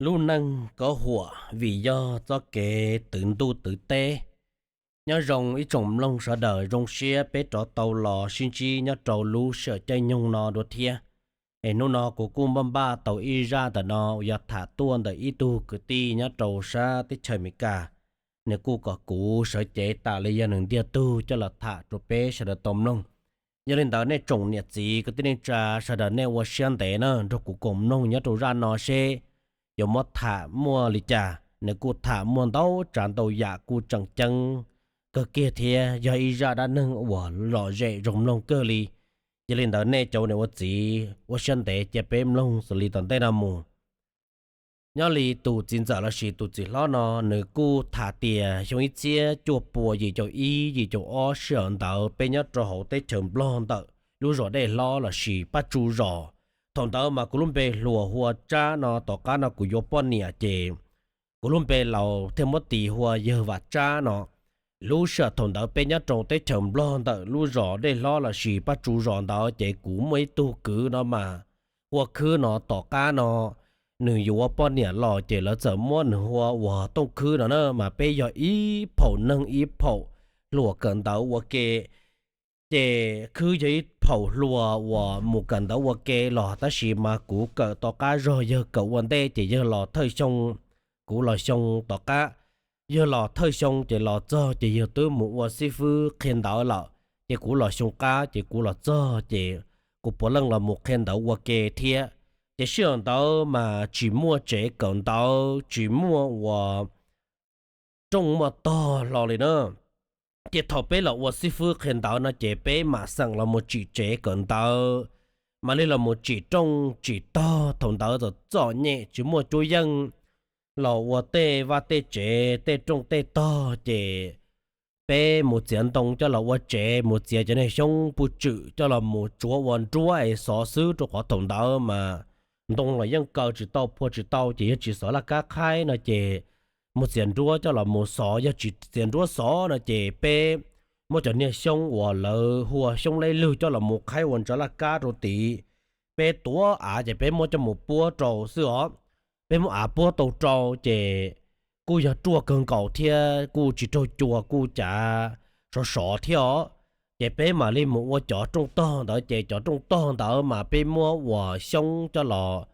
Lub neej kov huam vim yog txoj kev twv ntuj twv teb. Nyob zoo ib tsoom mloog sawv daws, zoo siab peb rov tau los sib ntsib nyob rau lub sij hawm caij nyoog no dua thiab. Es hnub no kuv kuj npaj npaj tau ib zaj ntawm no uas yog tham tuaj ntawm ib tug kwv tij nyob rau sab teb chaws Amelikas. Nws kuj kom kuv sawv cev tas li yog nws ntiag tug coj los tham rau peb sawv daws tau mloog. Yog li ntawd nej tsoom niam txiv kwv tij neej tsa sawv daws nej ua siab ntev na nrog kuv koom mloog nyob rau zaj no seb yuav muab tham muaj li cas. Nws kuj tham muaj ntau tsav ntau yam kuj tseem ceeb kawg kiag thiab yog ib zaj dab neeg uas lom zem zoo mloog kawg li. Yog li ntawd nej cov niam ua txiv ua siab ntev cia peb mloog xws li tom ntej no mus. Nyob li tus txiv ntxawm lossis tus txiv hlob no, nws kuj tham tias xyoo ib txhiab cuaj pua yim caum ib yim caum ob sij hawm ntawd peb nyob rau hauv teb chaws Nplog ntawm lub zos Dej Hlob lossis Paj Tsu Zos. Thaum ntawd mas kuv lub npe hluas hu ua Tsab no, tom qab no kuv yuav poj niam ces kuv lub npe laus thiaj muab tis hu ua Yawg Vam Tsab no. Lub sij hawm thaum ntawd peb nyob rau teb chaws Nplog ntawm lub zos Dej Hlob lossis Paj Tsu Zos ntawd ces kuv muaj ib tug kwv no mas hu ua Khwb no. Tom qab no nws yuav poj niam los ces lawv txawm muab nws hu ua Tooj Khwb no na, mas peb yog ib phaum neeg ib phaum hluas kawm ntawv ua ke. Ces Khwb yog ib phaum hluas uas mus kawm ntawv ua ke los tab sis mas kuv kawm tom qab zog, yawg kawm ua ntej ces yawg los thawj xyoo, kuv los xyoo tom qab. Yawg los thawj xyoo ces los txog ces yawg twb mus ua xib fwb qhia ntawv lawm, ces kuv los xyoo qab ces kuv los txog ces kuv puav leej los mus qhia ntawv ua ke thiab. Ces sij hawm ntawd mas tsis muaj tsev kawm ntawv, tsis muaj uas rooj muaj tog hlo li na. Ces thaum peb los ua xib fwb qhia ntawv no ces peb mam xeem los mus tsim tsev kawm ntawv, mam li los mus tsim rooj tsim tog. Thaum ntawd txom txom nyem tsis muaj cuab yeej los ua tej vaj tej tsev tej rooj tej tog ces peb mus txiav ntoo coj los ua tsev, mus txiav cov niag xyoob puj tswm coj los mus tsuav ua nruab es xov xwb, rau qhov thaum ntawd mas ntoo los yeej kaw tsis tau phua tsis tau ces yog tsis xov laj kab qhaib no ces mus txiav nruab coj los mus xov, yog tsis txiav nruab xov no ces peb muab cov niag xyoob uas lawv hu ua xyoob leb lwg coj los mus qhaib ua ntsav laj kab rau tid. Peb tuav av ces peb muab coj mus puab rau xwb os. Peb muab av puab tau rau ces kuj yog ruaj kawg nkaus thiab kuj tsis raug cua kuj cav sov sov thiab os. Ces peb mam li mus ua cov rooj tog ntawd, ces cov rooj tog ntawd mas peb muab ua xyoob coj los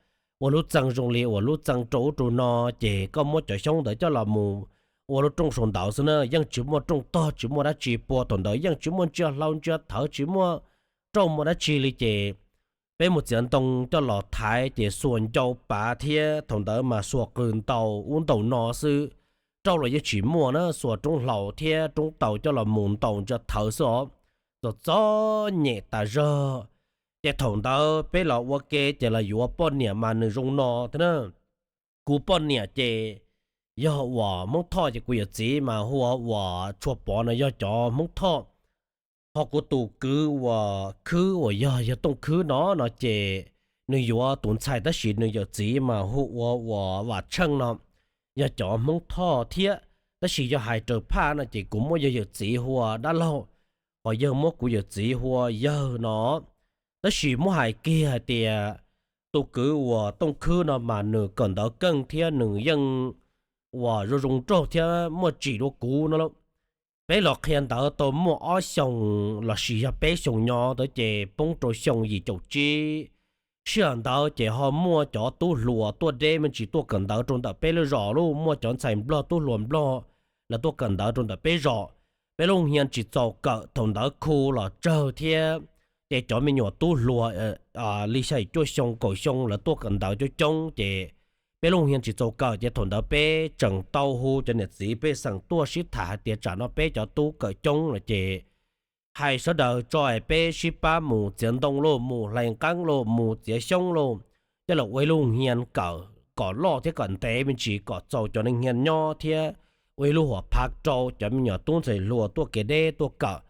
ua lub txee zoo li uas lub txee rau ub rau no, ces koj muab cov xyoob ntawd coj los mus ua lub rooj saum ntawd xwb na, yeej tsis muaj rooj tog tsis muaj dab tsi pua. Thaum ntawd yeej tsis muaj ntsia hlau ntsia thawv tsis muaj rooj muaj dab tsi li ces peb mus txiav ntoo coj los thaiv ces xuas ncau pav thiab thaum ntawd mas xuas qws ntaus ub ntaus no xwb, rauj los yeej tsis muaj na, xuas roob hlau thiab roob taus coj los mus ntaus ntsia thawv xwb os. Txom txom nyem tas zog. Ces thaum ntawd peb los ua ke ces los yuav poj niam mas nws zoo no thiab na. Kuv poj niam ces yog uas Hmoob Thoj, ces kuv yawm txiv mas hu ua uas Tshua Pov no yog cov Hmoob Thoj. Ho kuv tus kwv uas Khwb uas yog yawg Tooj Khwb no no ces nws yuav tus ntxhais tab sis nws yawm txiv mas hu ua uas Vam Tsheej no, yog cov Hmoob Thoj thiab. Tab sis yog hais raws phaj no ces kuv muab yawg yawm txiv hu ua Dab Laug, ho yawg muab kuv yawm txiv hu ua Yawg no. Tab sis muab hais kiag hais tias tus kwv uas Tooj Khwb no mas nws kawm ntawv keej thiab nws yeej uas zoo zoo nraug thiab muaj tsim dua kuv no lauj. Peb los qhia ntawv tau muaj ob xyoos lossis yog peb xyoos nyob ntawd ces poob rau xyoo yim caum tsib. Sij hawm ntawd ces ho muaj cov tub hluas tuaj deb me ntsis tuaj kawm ntawv rau ntawm peb lub zos lauj, muaj cov ntxhais Nplog tub hluas Nplog lawv tuaj kawm ntawv rau ntawm peb zos. Peb lub hia tsis txaus kawm, thaum ntawd khu los tsawg thiab, ces cov me nyuam tub hluas li xya yim cuaj xyoo kaum xyoo lawv tuaj kawm ntawv coob coob ces peb lub hia tsis txaus kawm ces thaum ntawd peb tseem tau hu cov niam txiv pej xeem tuaj sib tham hais tias tsam no peb cov tub kawm coob lawm ces hais sawv daws tso es peb sib pab mus txiav ntoo lauj, mus hlais nqeeb lauj, mus txiav xyoob lauj, coj los ua ib lub hia kawm kom loj thiab kom ntev me ntsis kom txaus cov neeg hia nyob thiab ua ib lub huam phav rau cov me nyuam tub ntxhais hluas tuaj kev deb tuaj kawm,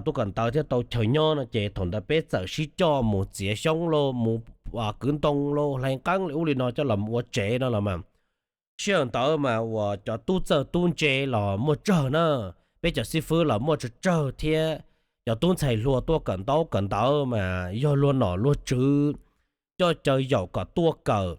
tuaj kawm ntawv thiab tau chaw nyob no ces thaum ntawd peb txawm sib coj mus txiav xyoob lauj, mus kwv ntoo lauj, hlais nqeeb li ub li no coj los ua tsev no los mas. Sij hawm ntawd mas uas cov tub txawj tub ntse los muaj tsawg na, peb cov xib fwb los muaj tsawg tsawg thiab. Cov tub ntxhais hluas tuaj kawm ntaub kawm ntawv mas yog luag nom luag tswv coj caw yaum kom tuaj kawm.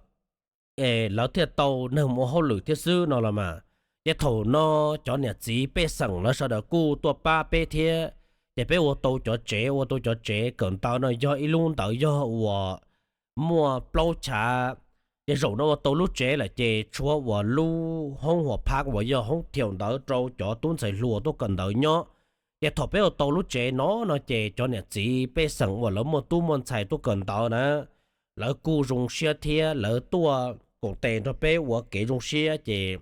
lawv thiaj tau neeg ua hauj lwm thiab xwb no los mas. Ces thaum no cov niam txiv pej xeem lawv sawv daws kuj tuaj pab peb thiab, ces peb ua tau cov tsev, ua tau cov tsev kawm ntawv no yog ib lub ntawd yog uas muaj plaub chav. Ces zaum no ua tau lub tsev lawm ces tshuav uas lub hoob huam phaj uas yog hoob thiaum ntawd rau cov tub ntxhais hluas tuaj kawm ntawv nyob. Ces thaum peb ua tau lub tsev no no ces cov niam txiv pej xeem uas lawv muaj tub muaj ntxhais tuaj kawm ntawv na, lawv kuj zoo siab thiab lawv tuaj koom tes nrog peb ua kev zoo siab ces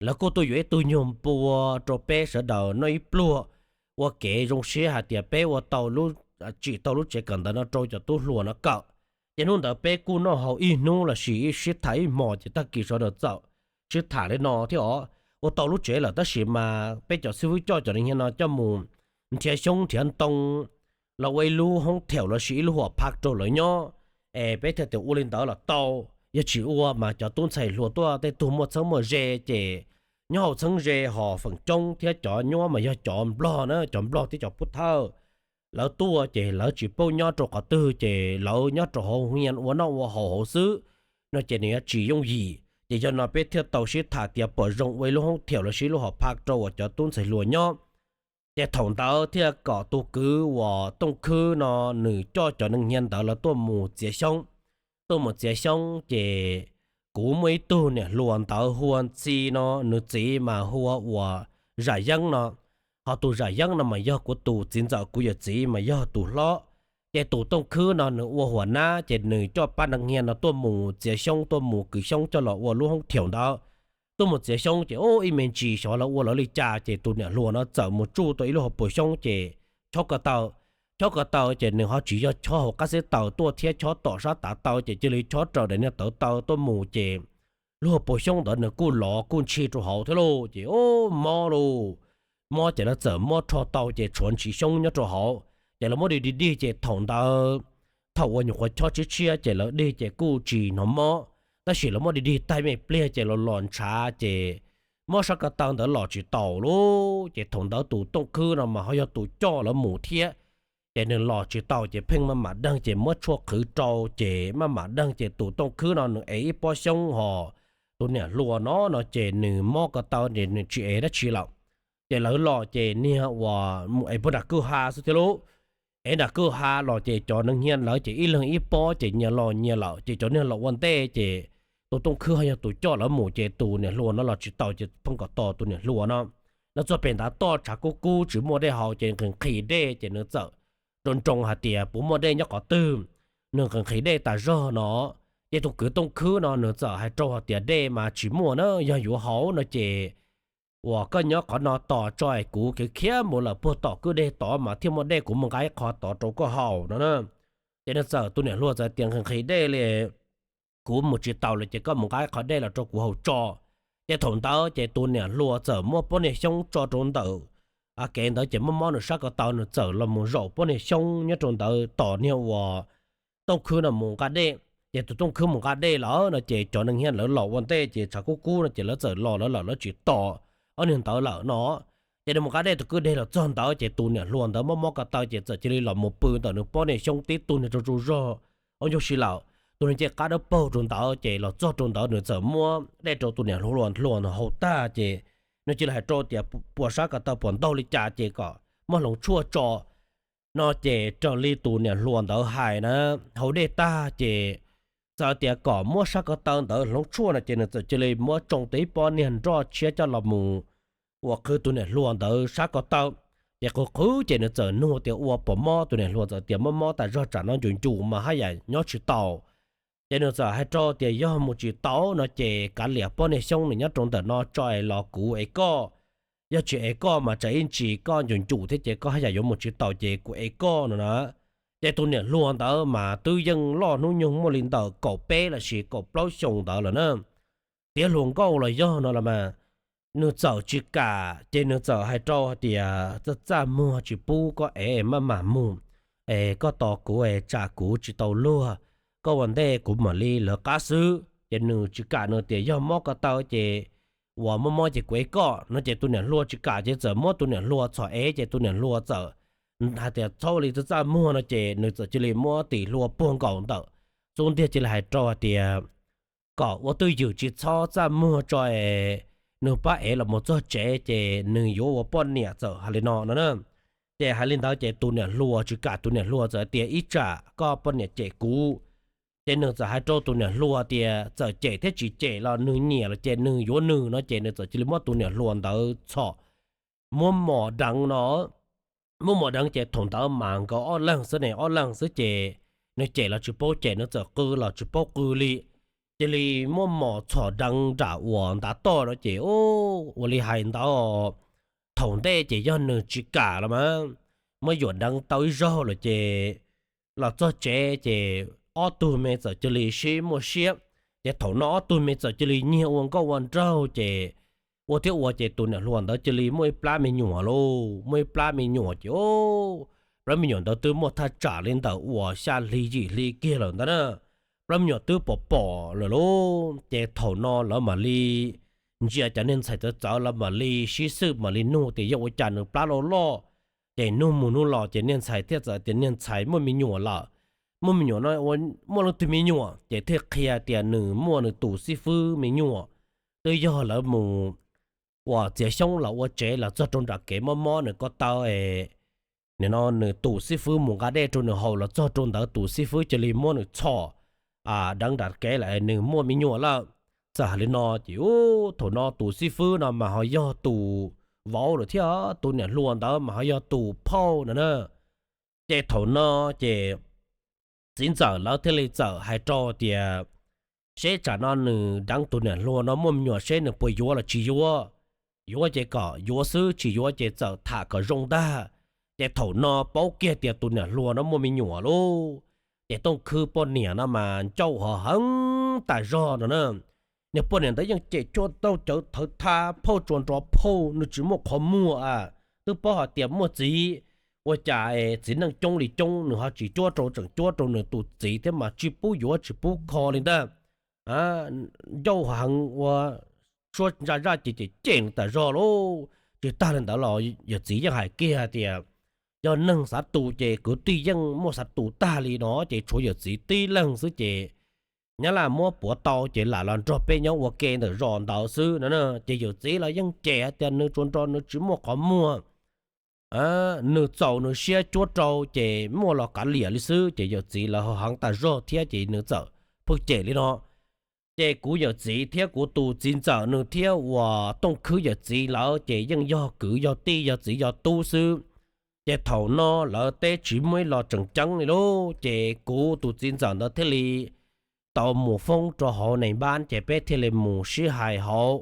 lawv kuj tuaj yuav ib tug nyuag npua rau peb sawv daws noj ib pluag, ua kev zoo siab hais tias peb ua tau, tsim tau lub tsev kawm ntawv no rau cov tub hluas no kawm. Ces hnub ntawd peb kuj noj haus ib hnub lossis ib sib tham ib hmos ces tag kis sawv daws txawm sib tham li no thiab os. Ua tau lub tsev lawm tab sis mas peb cov xib fwb coj cov neeg nyiag no coj mus nrhiav xyoob nrhiav ntoo los ua ib lub hoob thiaum lossis ib lub huam phaj rau lawv nyob, es peb thiaj tias ua li ntawd los tau. Yog tsis ua mas cov tub ntxhais hluas tuaj tej tug muaj txheeb muaj ze ces nyob hauv txheeb ze ho feem coob thiab cov nyuab mas yog cov nplog na, cov nplog thiab cov pub thawj lawv tuaj ces lawv tsis paub nyob rau qhov twg ces lawv nyob rau hauv hoob nyiag ua noj ua haus hauv xwb no ces nws yuav tsis yooj yim. Ces yog no peb thiaj tau sib tham tias puas zoo ua ib lub hoob thiaum lossis ib lub huam phaj rau uas cov tub ntxhais hluas nyob. Ces thaum ntawd thiaj kom tus kwv uas Tooj Khwb no nws coj cov neeg nyiag ntawd lawv tuaj mus txiav xyoob. Tuaj mus txiav xyoob ces kuv muaj ib tug niam hluas ntawd hu ua Ntxhi no, nws txiv mas hu ua Zam Yeeb no. Ho tus Zam Yeeb no mas yog kuv tus txiv ntxawm, kuv yawm txiv mas yog tus hlob. Ces tus Tooj Khwb no nws ua huam nab ces nws coj pab neeg nyiag no tuaj mus txiav xyoob, tuaj mus kwv xyoob coj los ua lub hoob thiaum ntawd. Tuaj mus txiav xyoob ces ib me ntsis xyov lawv ua lawv li cas ces tus niam hluas no txawm mus tsuj tau ib lub hauv paus xyoob ces chob ko taw. Chob ko taw ces nws ho tsis yog chob hauv qab xib taws tuaj thiab chob tom sab tav taw ces cia li chob raws daim niag tawv taw tuaj mus ces lub hauv paus xyoob ntawd nws kuj lov kuj ntshis rau hauv thiab lauj. Ces mob lauj, mob ces lawv txawm muab rho tau ces tshuav ntsis xyoob nyob rau hauv. Ces lawv muab dig dig dig ces thaum ntawd, thaum uas nyuam qhuav chob tshiab tshiab ces lawv dig ces kuj tsis hnov mob, tab sis lawv muab dig dig tag me pliag ces los los ntshav ces muab sab ko taw ntawd los tsis taus lauj. Ces thaum ntawd tus Tooj Khwb no mas ho yog tus coj lawv mus thiab, ces nws los tsis tau ces pheej maj mam deeg ces muab tshuaj qhwv rau ces maj mam deeg ces tus Tooj Khwb no nws ev ib pob xyoob ho tus niam hluas no no ces nws mob ko taw ces nws tsis ev dab tsi lawm. Ces lawv los ces niag uas mus ev puag nram kwj ha xwb thiab lauj. Ev nram kwj ha los ces cov neeg nyiag lawv ces ib leeg ib pob ces nyias los nyias lawm ces cov niag los ua ntej ces tus Tooj Khwb ho yog tus coj lawv mus ces tus niam hluas no los tsis tau ces pheej kom tos tus niam hluas no. Lawv txog pem ntav toj tshav kub kub tsis muaj dej haus ces nqhis nqhis dej ces nws txawm nroo nroo hais tias puas muaj dej nyob qhov twg, nws nqhis nqhis dej tas zog no. Ces tus kwv Tooj Khwb no nws txawm hais rau hais tias dej mas tsis muaj na, yog yuav haus no ces uas koj nyob qhov no tos tso es kuv khiav khiav mus lawm puag tom kwj deg tod mas thiaj muaj dej, kuv mus nqa ib qho tod rau koj haus no na. Ces nws txawm, tus niam hluas txawm tias nqhis nqhis dej li, kuv mus tsis taus lawm ces koj mus nqa ib qho dej los rau kuv haus tso. Ces thaum ntawd ces tus niam hluas txawm muab pob niag xyoob tso rau ntawm kev ntawd ces mob mob nws sab ko taw nws txawm los mus zaum pob niag xyoob nyob rau ntawd tos niag uas Tooj Khwb no mus nqa dej. Ces tus Tooj Khwb mus nqa dej lawm no ces cov neeg nyiag lawv los ua ntej ces tshav kub kub no ces lawv txawm los lawv lawm lawv tsis tos ob niag ntawd lawm no. Ces nws mus nqa dej tus kwj deg los txog ntawd ces tus niam hluas ntawd mob mob ko taw ces txawm cia li los mus pw ntawm nws pob niag xyoob tib tug niag rau tsaug zog ob ncauj si lawm. Tus niag ncej qab dawb paug rau ntawd ces los txog rau ntawd nws txawm muab dej rau tus niam hluas hluas haus tag ces nws cia li hais rau tias puas sab ko taw puas ntaug li cas ces kom muab hloov tshuaj tso no ces raws li tus niam hluas ntawd hais na, haus dej tag ces txawm tias kom muab sab ko taw ntawd hloov tshuaj no ces nws txawm cia li muab tsoo tau ib pob niag nroj tshiab coj los mus uas qhwv tus niam hluas ntawd sab ko taw. Ces qhwv qhwv ces nws txawm nug tias ua puas mob, tus niam hluas txawm tias mob mob tas zog tsam no ncum ncum mas haj yam nyob tsis taus. Ces nws txawm hais rau tias yog mus tsis tau no ces kav liam pob niag xyoob nws nyob rau ntawm no tso es los kuv ev koj. Yog tsis ev koj mas tsam ib ntsis koj ncum ncum thiab ces koj haj yam yuav mus tsis taus ces kuv ev koj no na. Ces tus niam hluas ntawd mas twb yeej loj hnub nyoog muaj li ntawm kaum peb lossis kaum plaub xyoos ntawd lawm na. Tiav hluas nkauj los yog no los mas, nws txawm tsis kam ces nws txawm hais rau hais tias txaj txaj muag tsis pub koj ev, maj mam mus es koj tos kuv es tsam kuv tsis tau luag, koj ua ntej kuv mam li lawv qab xwb. Ces nws tsis kam, nws tias yog mob ko taw ces uas mob mob ces kuv ev koj no ces tus niam hluas tsis kam ces txawm muab tus niam hluas txhom ev ces tus niam hluas txawm hais tias txhob ua li txaj txaj muag no ces nws txawm cia li muab tis hlua puag nkaus ntawm xub ntiag cia li hais rau hais tias kom ua twj ywm tsis txhob txaj muag tso es nws pab ev los mus txog tsev ces nws yuav ua poj niam txawm hais li no no na. Ces hais li ntawd ces tus niam hluas tsis kam, tus niam hluas txawm tias ib tsam koj poj niam cem kuv. Ces nws txawm hais rau tus niam hluas tias txawm cem thiab tsis cem los nws nyiam los ces nws yuav nws no ces nws txawm cia li muab tus niam hluas ntawd txhom, muab mos deev no. Muab mos deev ces thaum ntawd mas nkawd ob leeg xwb ne, ob leeg xwb ces nws cem los tsis paub cem, nws txawm qw los tsis paub qw li. Cia li muab mos txhom deev nram uas ntav toj no ces ua li hais ntawd, thaum ntej ces yog nws tsis kam los mas muab yuam deev tau ib zaug lawm ces los txog tsev ces ob tug me txawm cia li sib muaj siab. Ces thaum no ob tug me txawm cia li nyiag ua nkauj ua nraug ces ua thiab ua ces tus niam hluas ntawd cia li muaj ib plab me nyuam lauj, muaj ib plab me nyuam ces plab me nyuam ntawd twb muaj thaj tsam li ntawm uas xya hli yim hli kiag lawm ntawd na. Plab me nyuam twb pom pom lawm lauj, ces thaum no lawv mam li ntsia cov niag ntxhais txawv txawv, lawv mam li sib xwb mam li nug tias yog ua cas nws plab loj loj. Ces nug mus nug los ces niag ntxhais thiaj txawm tias niag ntxhais muaj me nyuam lawm. Muaj me nyuam no, muaj leej twg me nyuam ces thiaj qhia tias nws muaj nws tus xib fwb me nyuam. Twb yog lawv mus uas txiav xyoob los ua tsev los txog rau nram kev mob mob nws ko taw, nim no nws tus xib fwb mus nqa dej rau nws haus los txog rau ntawd tus xib fwb cia li muab nws txhom deev nram kev lawm nws muaj me nyuam lawm. Txawm hais li no ces thaum no tus xib fwb no mas ho yog tus vauv lawm thiab tus niam hluas ntawd mas ho yog tus phauj no na. Ces thaum no ces txiv ntxawm lawv thiaj li txawm hais rau tias seb tsam no nws deev tus niam hluas no muaj me nyuam seb nws puas yuav los tsis yuav. Yuav ces kom yuav xwb, tsis yuav ces txawm tham kom zoo ntag. Ces thaum no paub kiag tias tus niam hluas no muaj me nyuam lauj, ces Tooj Khwb poj niam no mas ncauj ho heev tas zog no na. Niag poj niam ntawd yeej cem cuaj tauj cawv thawv thab phauj tsuas nrov phauj, nws tsis muaj qhov muag a. Twb paub hais tias muaj txiv, ua cas txiv neej coob li coob nws ho tsis cuab rau, tseem cuab rau nws tus txiv thiab mas tsis pub yuav tsis pub kho li ntag. Ncauj heev ua suab ntsa zaj ces cem cem nws tas zog lauj. Tsis tag li ntawd los yawm txiv yeej hais kiag tias yog neeg xav tu ces kwv tij yeej muaj xav tu tag li no ces tshuav yawm txiv tib leeg xwb ces nyab laj muab puav tau ces lam los nrog peb nyob ua ke ntawm zos ntawd xwb no. Ces yawm txiv los yeej cem hais tias nws tsuas nrog nws tsis muaj qhov muag, nws txaus nws siab cuab rau ces muaj los kav liam li xwb. Ces yawm txiv lawv ho heev tas zog thiab ces nws txawm pheej cem li no. Ces kuv yawm txiv thiab kuv tus txiv ntxawm nws thiab uas Tooj Khwb yawm txiv lawv ces yeej yog kwv yog tij yog txiv yog tub xwb. Ces thaum no lawv teb tsis muaj ib lo tseem ceeb li lauj, ces kuv tus txiv ntxawm ntawd thiaj li tau mus foob rau hauv nais npab ces peb thiaj li mus sib hais hauv.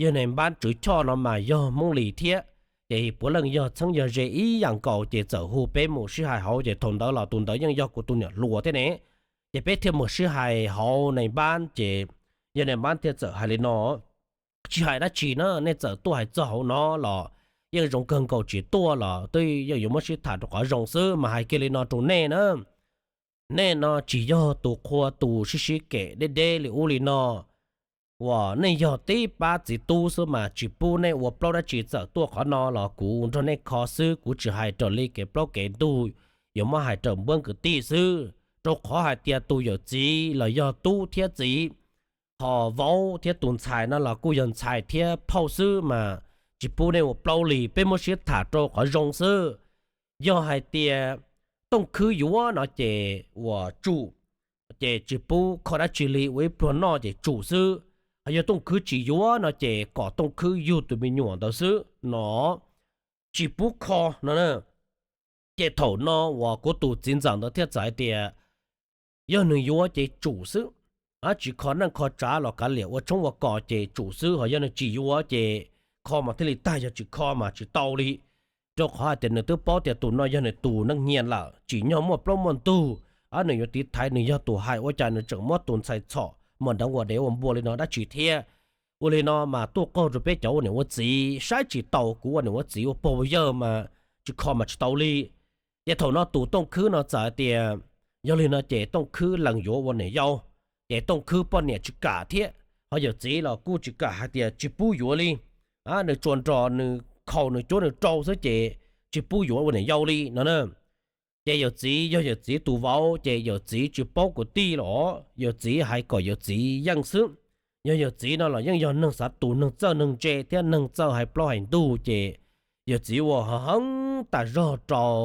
Yawg nais npab Tswv Choj no mas yog Hmoob Lis thiab, ces puav leej yog txheeb yog ze ib yam nkaus ces txawm hu peb mus sib hais hauv ces thaum ntawd los tus ntawd yeej yog kuv tus niam hluas thiab ne. Ces peb thiaj mus sib hais hauv nais npab ces yawg nais npab thiaj txawm hais li no, tsis hais dab tsi na, nej txawm tuaj hais txog hauv no los yeej zoo kawg nkaus, tsis tuaj los twb yeej yuav muab sib tham rau qhov zoo xwb mas hais kiag li no rau nej na. Nej no tsis yog tus qhua tus sib sib kem deb deb li ub li no, uas nej yog tib pab txiv tub xwb mas tsis pub nej ua plaub dab tsi, txawm tuaj qhov no los kuv nrog nej kho xwb, kuv tsis hais raws li kev plaub kev ntug, yuav muab hais raws npuab kwv tij xwb. Rau qhov hais tias tus yawm txiv los yog tub thiab txiv, ho vauv thiab tus ntxhais no los kuj yog ntxhais thiab phauj xwb mas tsis pub nej ua plaub li, peb muab sib tham rau qhov zoo xwb. Yog hais tias Tooj Khwb yuav no ces uas tsum, ces tsis pub kho dab tsi li, ua ib pluag noj ces tsum xwb. Ho yog Tooj Khwb tsis yuav no ces kom Tooj Khwb yug tus me nyuam ntawd xwb no, tsis pub kho no. Ces thaum no uas kuv tus txiv ntxawm ntawd thiaj txawm hais tias yog nws yuav ces tsum xwb, tsis kho neej kho tsav los kav liam ua tshoob ua kos ces tsum xwb, ho yog nws tsis yuav ces kho mas thiaj li tag, yog tsis kho mas tsis tau li. Rau qhov hais tias nws twb paub tias tus no yog nws tus neej nyiam lawm, tsim nyog muaj plaub muaj ntug, nws yuav tiv thaiv, nws yog tus hais ua cas nws tseem muab tus ntxhais txhom mus deev ua dev ua npua li no dab tsi thiab. Ua li no mas tuaj qaug rau peb cov ua niam ua txiv, saib tsis taus kuv ua niam ua txiv ua pog ua yawg mas tsis kho mas tsis tau li. Ces thaum no tus Tooj Khwb no txawm hais tias yog li no ces Tooj Khwb lees yuav ua niam yau, ces Tooj Khwb poj niam tsis kam thiab, ho yawm txiv los kuj tsis kam, hais tias tsis pub yuav li. Nws tsuas nrog nws khaus nws cuab nws rau xwb ces tsis pub yuav ua niam yau li no na. Ces yawm txiv yog yawm txiv tus vauv ces yawm txiv tsis paub kwv tij los yawm txiv hais kom yawm txiv yeej xwb. Yog yawm txiv no los yeej yog neeg xav tus, neeg txawj neeg ntse thiab neeg txawj hais plaub hais ntug ces yawm txiv ua heev tas zog rau.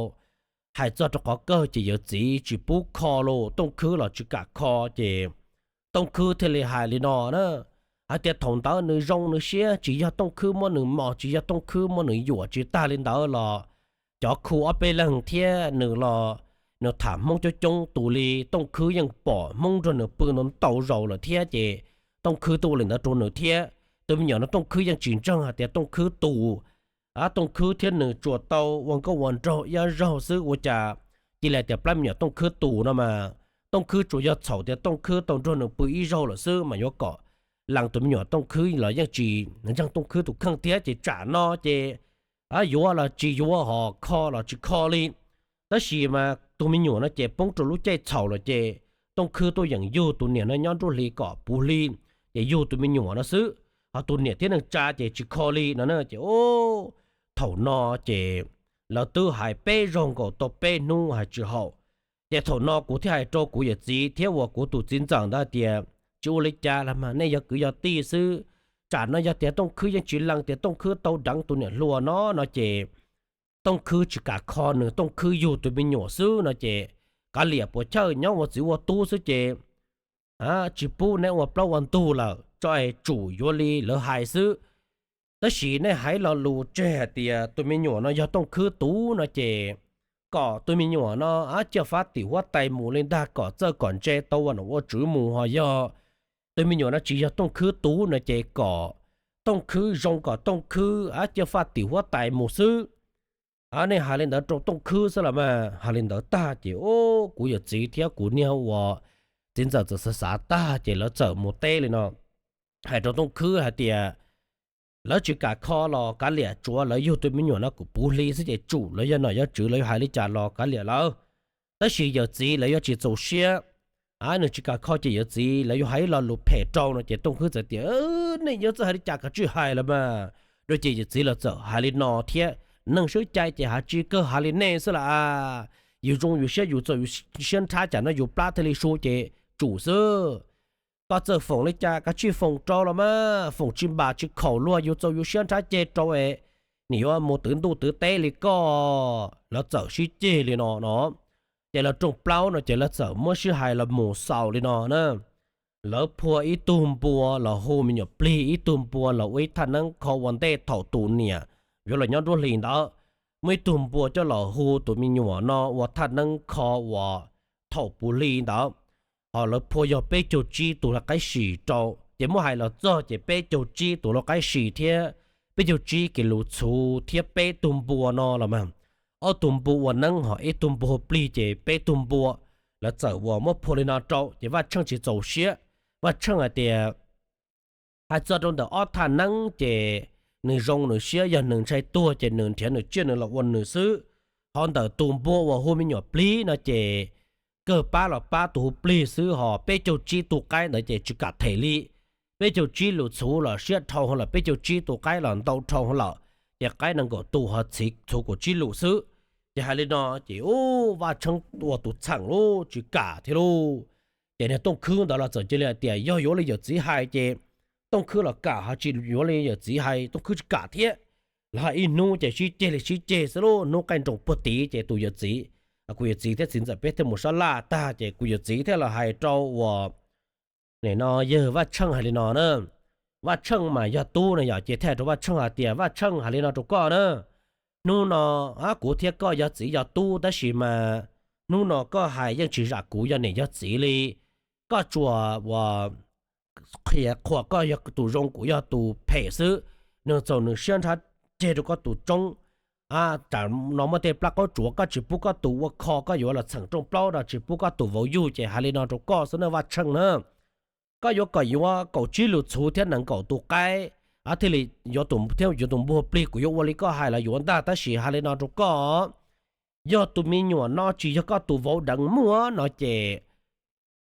Hais txog rau qhov kawg ces yawm txiv tsis pub kho los Tooj Khwb los tsis kam kho ces Tooj Khwb thiaj li hais li no na, hais tias thaum ntawd nws zoo nws siab, tsis yog Tooj Khwb muab nws mos, tsis yog Tooj Khwb muab nws yuam, tsis tag li ntawd los cov khu ob peb leeg thiab nws los nws tham Hmoob coob coob tus li Tooj Khwb yeej pom Hmoob nrog nws pw ntau ntau zaus lawm thiab ces Tooj Khwb tuaj ua li ntawd rau nws thiab. Tus me nyuam no Tooj Khwb yeej tsis ntseeg hais tias Tooj Khwb tus. Tooj Khwb thiab nws tsuas tau ua nkauj ua nraug ib zaug xwb ua cas cia li tias plab me nyuam Tooj Khwb tus no mas. Tooj Khwb tsuas yog txhaum tias Tooj Khwb tau nrog nws pw ib zaug lawm xwb mas yuav kom lees tus me nyuam Tooj Khwb los yeej tsis ntseeg Tooj Khwb tus kheej thiab ces tsam no ces yuav los tsis yuav, ho kho los tsis kho li. Tab sis mas tus me nyuam no ces poob rau lub caij txhaum lawm ces Tooj Khwb tuaj yeem yug tus niam no nyob nruab hlis kom puv hli, ces yug tus me nyuam no xwb, ho tus niam thiab neej tsa ces tsis kho li no na ces thaum no ces lawv twb hais peb zaug nkaus tau peb hnub hais tsis haum. Ces thaum no kuv thiaj hais rau kuv yawm txiv thiab uas kuv tus txiv ntxawm ntawd tias tsis ua li cas los mas, nej yog kwv yog tij xwb, tsam no yog tias Tooj Khwb yeej tsis lees tias Tooj Khwb tau deev tus niam hluas no no ces Tooj Khwb tsis kam kho nws, Tooj Khwb yug tus me nyuam xwb no ces kav liam puas chawj nyob ua txiv ua tub xwb ces tsis pub neb ua plaub ua ntug lawm, tso es tsum yuav li lawv hais xwb. Tab sis nej hais lo lus tseg hais tias tus me nyuam no yog Tooj Khwb tus no ces kom tus me nyuam no cia fab tim huab tais mus li ntag kom txawj kom ntse tau ua nom ua tswv mus, ho yog tus me nyuam no tsis yog Tooj Khwb tus no ces kom Tooj Khwb zoo kom Tooj Khwb cia fab tim huab tais mus xwb. Nej hais li ntawd rau Tooj Khwb xwb los mas. Hais li ntawd tag ces kuv yawm txiv thiab kuv niag ua txiv ntxawm txawm xav xav tag ces lawv txawm mus teb li no, hais rau Tooj Khwb hais tias lawv tsis kam kho los kav liam, tsuav lawv yug tus me nyuam no kom puv hli xwb ces tsum, lawv yog nom yog tswv lawv yuav hais li cas los kav liam lawv. Tab sis yawm txiv lawv yuav tsis txaus siab, nws tsis kam kho ces yawm txiv lawv yuav hais ib lo lus phem rau no ces Tooj Khwb txawm tias nej yuav txawj hais li cas kav tsij hais los mas. Rau ces yawm txiv los txawm hais li no thiab, neeg swb cai ces hais tsis kawg, hais li nej xwb las. Yus zoo yus siab, yus txaus yus siab nrhab cas no yus plab thiaj li su ces tsum xwb. Koj txawj foom li cas kav tsij foom rau los mas, foom tsis npam tsis khaum luag, yus txaus yus siab nrhab ceg rau es nim yuav mus twv ntuj twv teb li koj. Lawv txawm sib ceg li no no, ces lawv rooj plaub no ces lawv txawm muab sib hais los mus xaus li no na. Lawv phua ib tug npua los hu me nyuam plig, ib tug npua los ua ib thaj neeb kho ua ntej thaum tus niam yuav los nyob nruab hlis ntawd. Muaj ib tug npua coj los hu tus me nyuam no ua thaj neeb kho uas thaum puv hli ntawd. Ho lawv phua yog peb caug tsib tus lau qaib si rau, ces muab hais los txog ces peb caug tsib tus lau qaib si thiab peb caug tsib kiv lus txhuv thiab peb tug npua no los mas. Ob tug npua ua neeb ho ib tug npua hu plig ces peb tug npua. Lawv txawm uas muab phua li no rau ces Vaj Tsheej tsis txaus siab. Vaj Tsheej hais tias hais txog rau ntawm ob thaj neeb ces nws zoo nws siab, yog nws ntshai tuag ces nws nrhiav nws tsiaj nws los ua nws xwb. Ho ntawm tus npua uas hu me nyuam plig no ces kawg pab los pab tus hu plig xwb, ho peb caug tsib tus qaib ntawd ces tsis kam them li. Peb caug tsib lus txhuv los siab dhau lawm, peb caug tsib tus qaib los ntau dhau lawm, ces qaib nees nkaum tus ho txhuv kaum tsib lus xwb. Ces hais li no ces ub, Vaj Tsheej ua tus txheem lub tsis kam thiab lauj. Ces niag Tooj Khwb ntawd los txawm cia li hais tias yog yuav li yawm txiv hais ces Tooj Khwb los kam, ho tsis yuav li yawm txiv hais Tooj Khwb tsis kam thiab. Lawv hais ib hnub ces sib ceg li sib ceg xwb lauj, hnub qaij nroos puag tid ces tus yawm txiv, kuv yawm txiv thiab txiv ntxawm peb thiaj mus sab laj tag ces kuv yawm txiv thiaj los hais rau uas nim no yawg Vaj Tsheej hais li no na. Vaj Tsheej mas yog tub no yom, ces thiaj hais rau Vaj Tsheej hais tias Vaj Tsheej, hais li no rau koj na, hnub no kuv thiab koj yog txiv yog tub tab sis mas hnub no koj hais yeej tsis zam kuv yog niam yog txiv li. Koj tsuas uas qhia qhuas koj yog tus zoo kuv yog tus phem xwb. Nws txaus nws siab nrhab ceg rau koj tus tsoob. Tam no muaj tej plab qaub tsuav koj tsis pub koj tus ua kho, koj yuav los txheem rooj plaub no tsis pub koj tus vauv yug ces hais li no rau koj xwb na Vaj Tsheej na. Koj yuav kom yuav kaum tsib lus txhuv thiab nees nkaum tus qaib thiaj li yuav tus thiab yuav tus npua plig, kuv yuav ua li koj hais los yuav ntag, tab sis hais li no rau koj, yog tus me nyuam no tsis yog koj tus vauv deev muaj no ces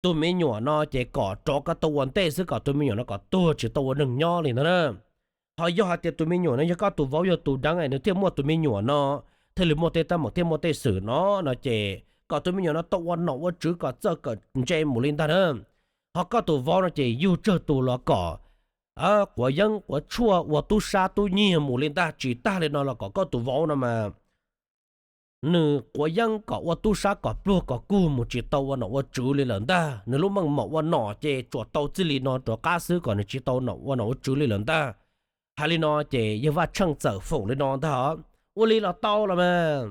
tus me nyuam no ces kom rov koj tau ua ntej xwb, kom tus me nyuam no kom tuag tsis tau ua neeg nyob li ntag na. Ho yog hais tias tus me nyuam no yog koj tus vauv yog tus deev es nws thiaj muaj tus me nyuam no, thiaj li muaj tej teeb meem thiaj muaj tej xwm no no ces kom tus me nyuam no tau ua nom ua tswv kom txawj kom ntse mus li ntag na. Ho koj tus vauv no ces yug tsawg tus los kom quav yeeb quav tshuaj ua tub sab tub nyiag mus li ntag. Tsis tag li no los kom koj tus vauv no mas nws quav yeeb kom ua tub sab kom pluag kom kug mus tsis tau ua nom ua tswv li lawm ntag. Nws lub meej mom ua nom ces tsuas tau txij li no rov qab xwb kom nws tsis tau ua nom ua tswv li lawm ntag. Hais li no ces yawg Vaj Tsheej txawm foom li no ntag, ua li los tau los mas.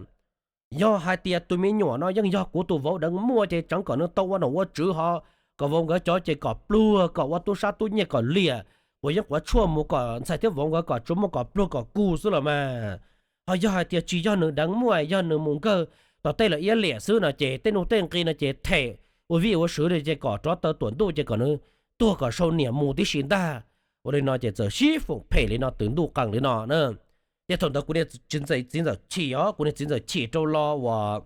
Yog hais tias tus me nyuam no yeej yog kuv tus vauv deev muaj ces tseev kom nws tau ua nom ua tswv ho kom vauv nkawd cov ces kom pluag kom ua tub sab tub nyiag kom liam, quav yeeb quav tshuaj mus kom ntxhais thiab vauv nkawd kom tsuas muaj kom pluag kom kug xwb los mas. Ho yog hais tias tsis yog nws deev muaj, yog nws mus nkawg tom tej lawm iab liam xwb no ces tej nuj tej nqi no ces them ua vij ua sw ces kom rov taw tuam ntuj ces kom nws tuag kom sau niam mus tib si ntag. Ua li no ces txawm sib foom phem li no twv ntuj qees li no na. Ces thaum ntawd kuv niag txiv ntxawm chim os, kuv niag txiv ntxawm chim rau los uas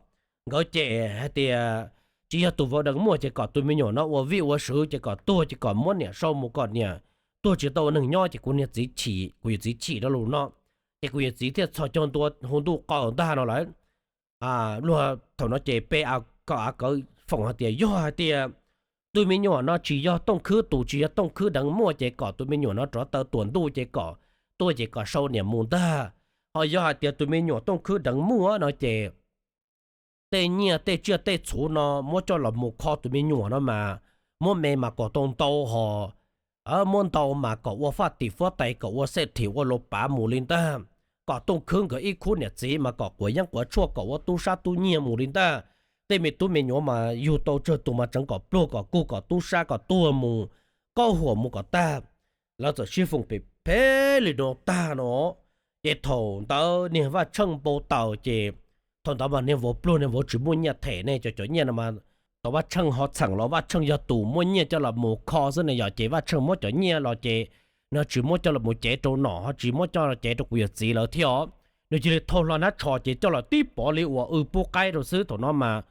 nkawd ces hais tias tsis yog tus vauv deev muaj ces kom tus me nyuam no ua vij ua sw ces kom tuag ces kom muab niam sau mus kom niam tuag tsis tau ua neeg nyob ces kuv niag txiv chim, kuv yawm txiv chim rau lus no. Ces kuv yawm txiv thiaj txhos caug ntua hu ntuj qees ntag no lawm. Luag thaum no ces pe kom av kawv foom hais tias yog hais tias tus me nyuam no tsis yog Tooj Khwb tus, tsis yog Tooj Khwb deev muaj ces kom tus me nyuam no rov taw tuam ntuj ces kom tuaj ces kom sau niam mus ntag. Ho yog hais tias tus me nyuam Tooj Khwb deev muaj no ces tej nyiaj tej tsiaj tej txhuv no muab coj los mus kho tus me nyuam no mas muab me mas kom tau ntau ho muab ntau mas kom ua faj tim fuab tais kom ua xej thim ua laus pav mus li ntag. Kom Tooj Khwb nkawd ib khub niam txiv mas kom quav yeeb quav tshuaj kom ua tub sab tub nyiag mus li ntag. Tej me tub me nyuam mas yug tau tsawg tus mas tseev kom pluag kom kug kom tub sab kom tuag mus kaub huam mus kom tag. Lawv txawm sib foom phem phem li no tag no. Ces thaum ntawd niag Vaj Tsheej npau taws ces thaum ntawd mas niag vauv pluag niag vauv tsis muaj nyiaj them ne, cov cov nyiaj no mas tau Vaj Tsheej ho txheem los Vaj Tsheej yog tus muab nyiaj coj los mus kho xwb ne yom. Ces Vaj Tsheej muab cov nyiaj los ces nws tsis muab coj los mus cev rau nom ho tsis muab coj los cev rau kuv yawm txiv lawv thiab os. Nws cia li thau hlo hnab tsho ces coj los tib pov li uas w pub qaib rau xwb. Thaum no mas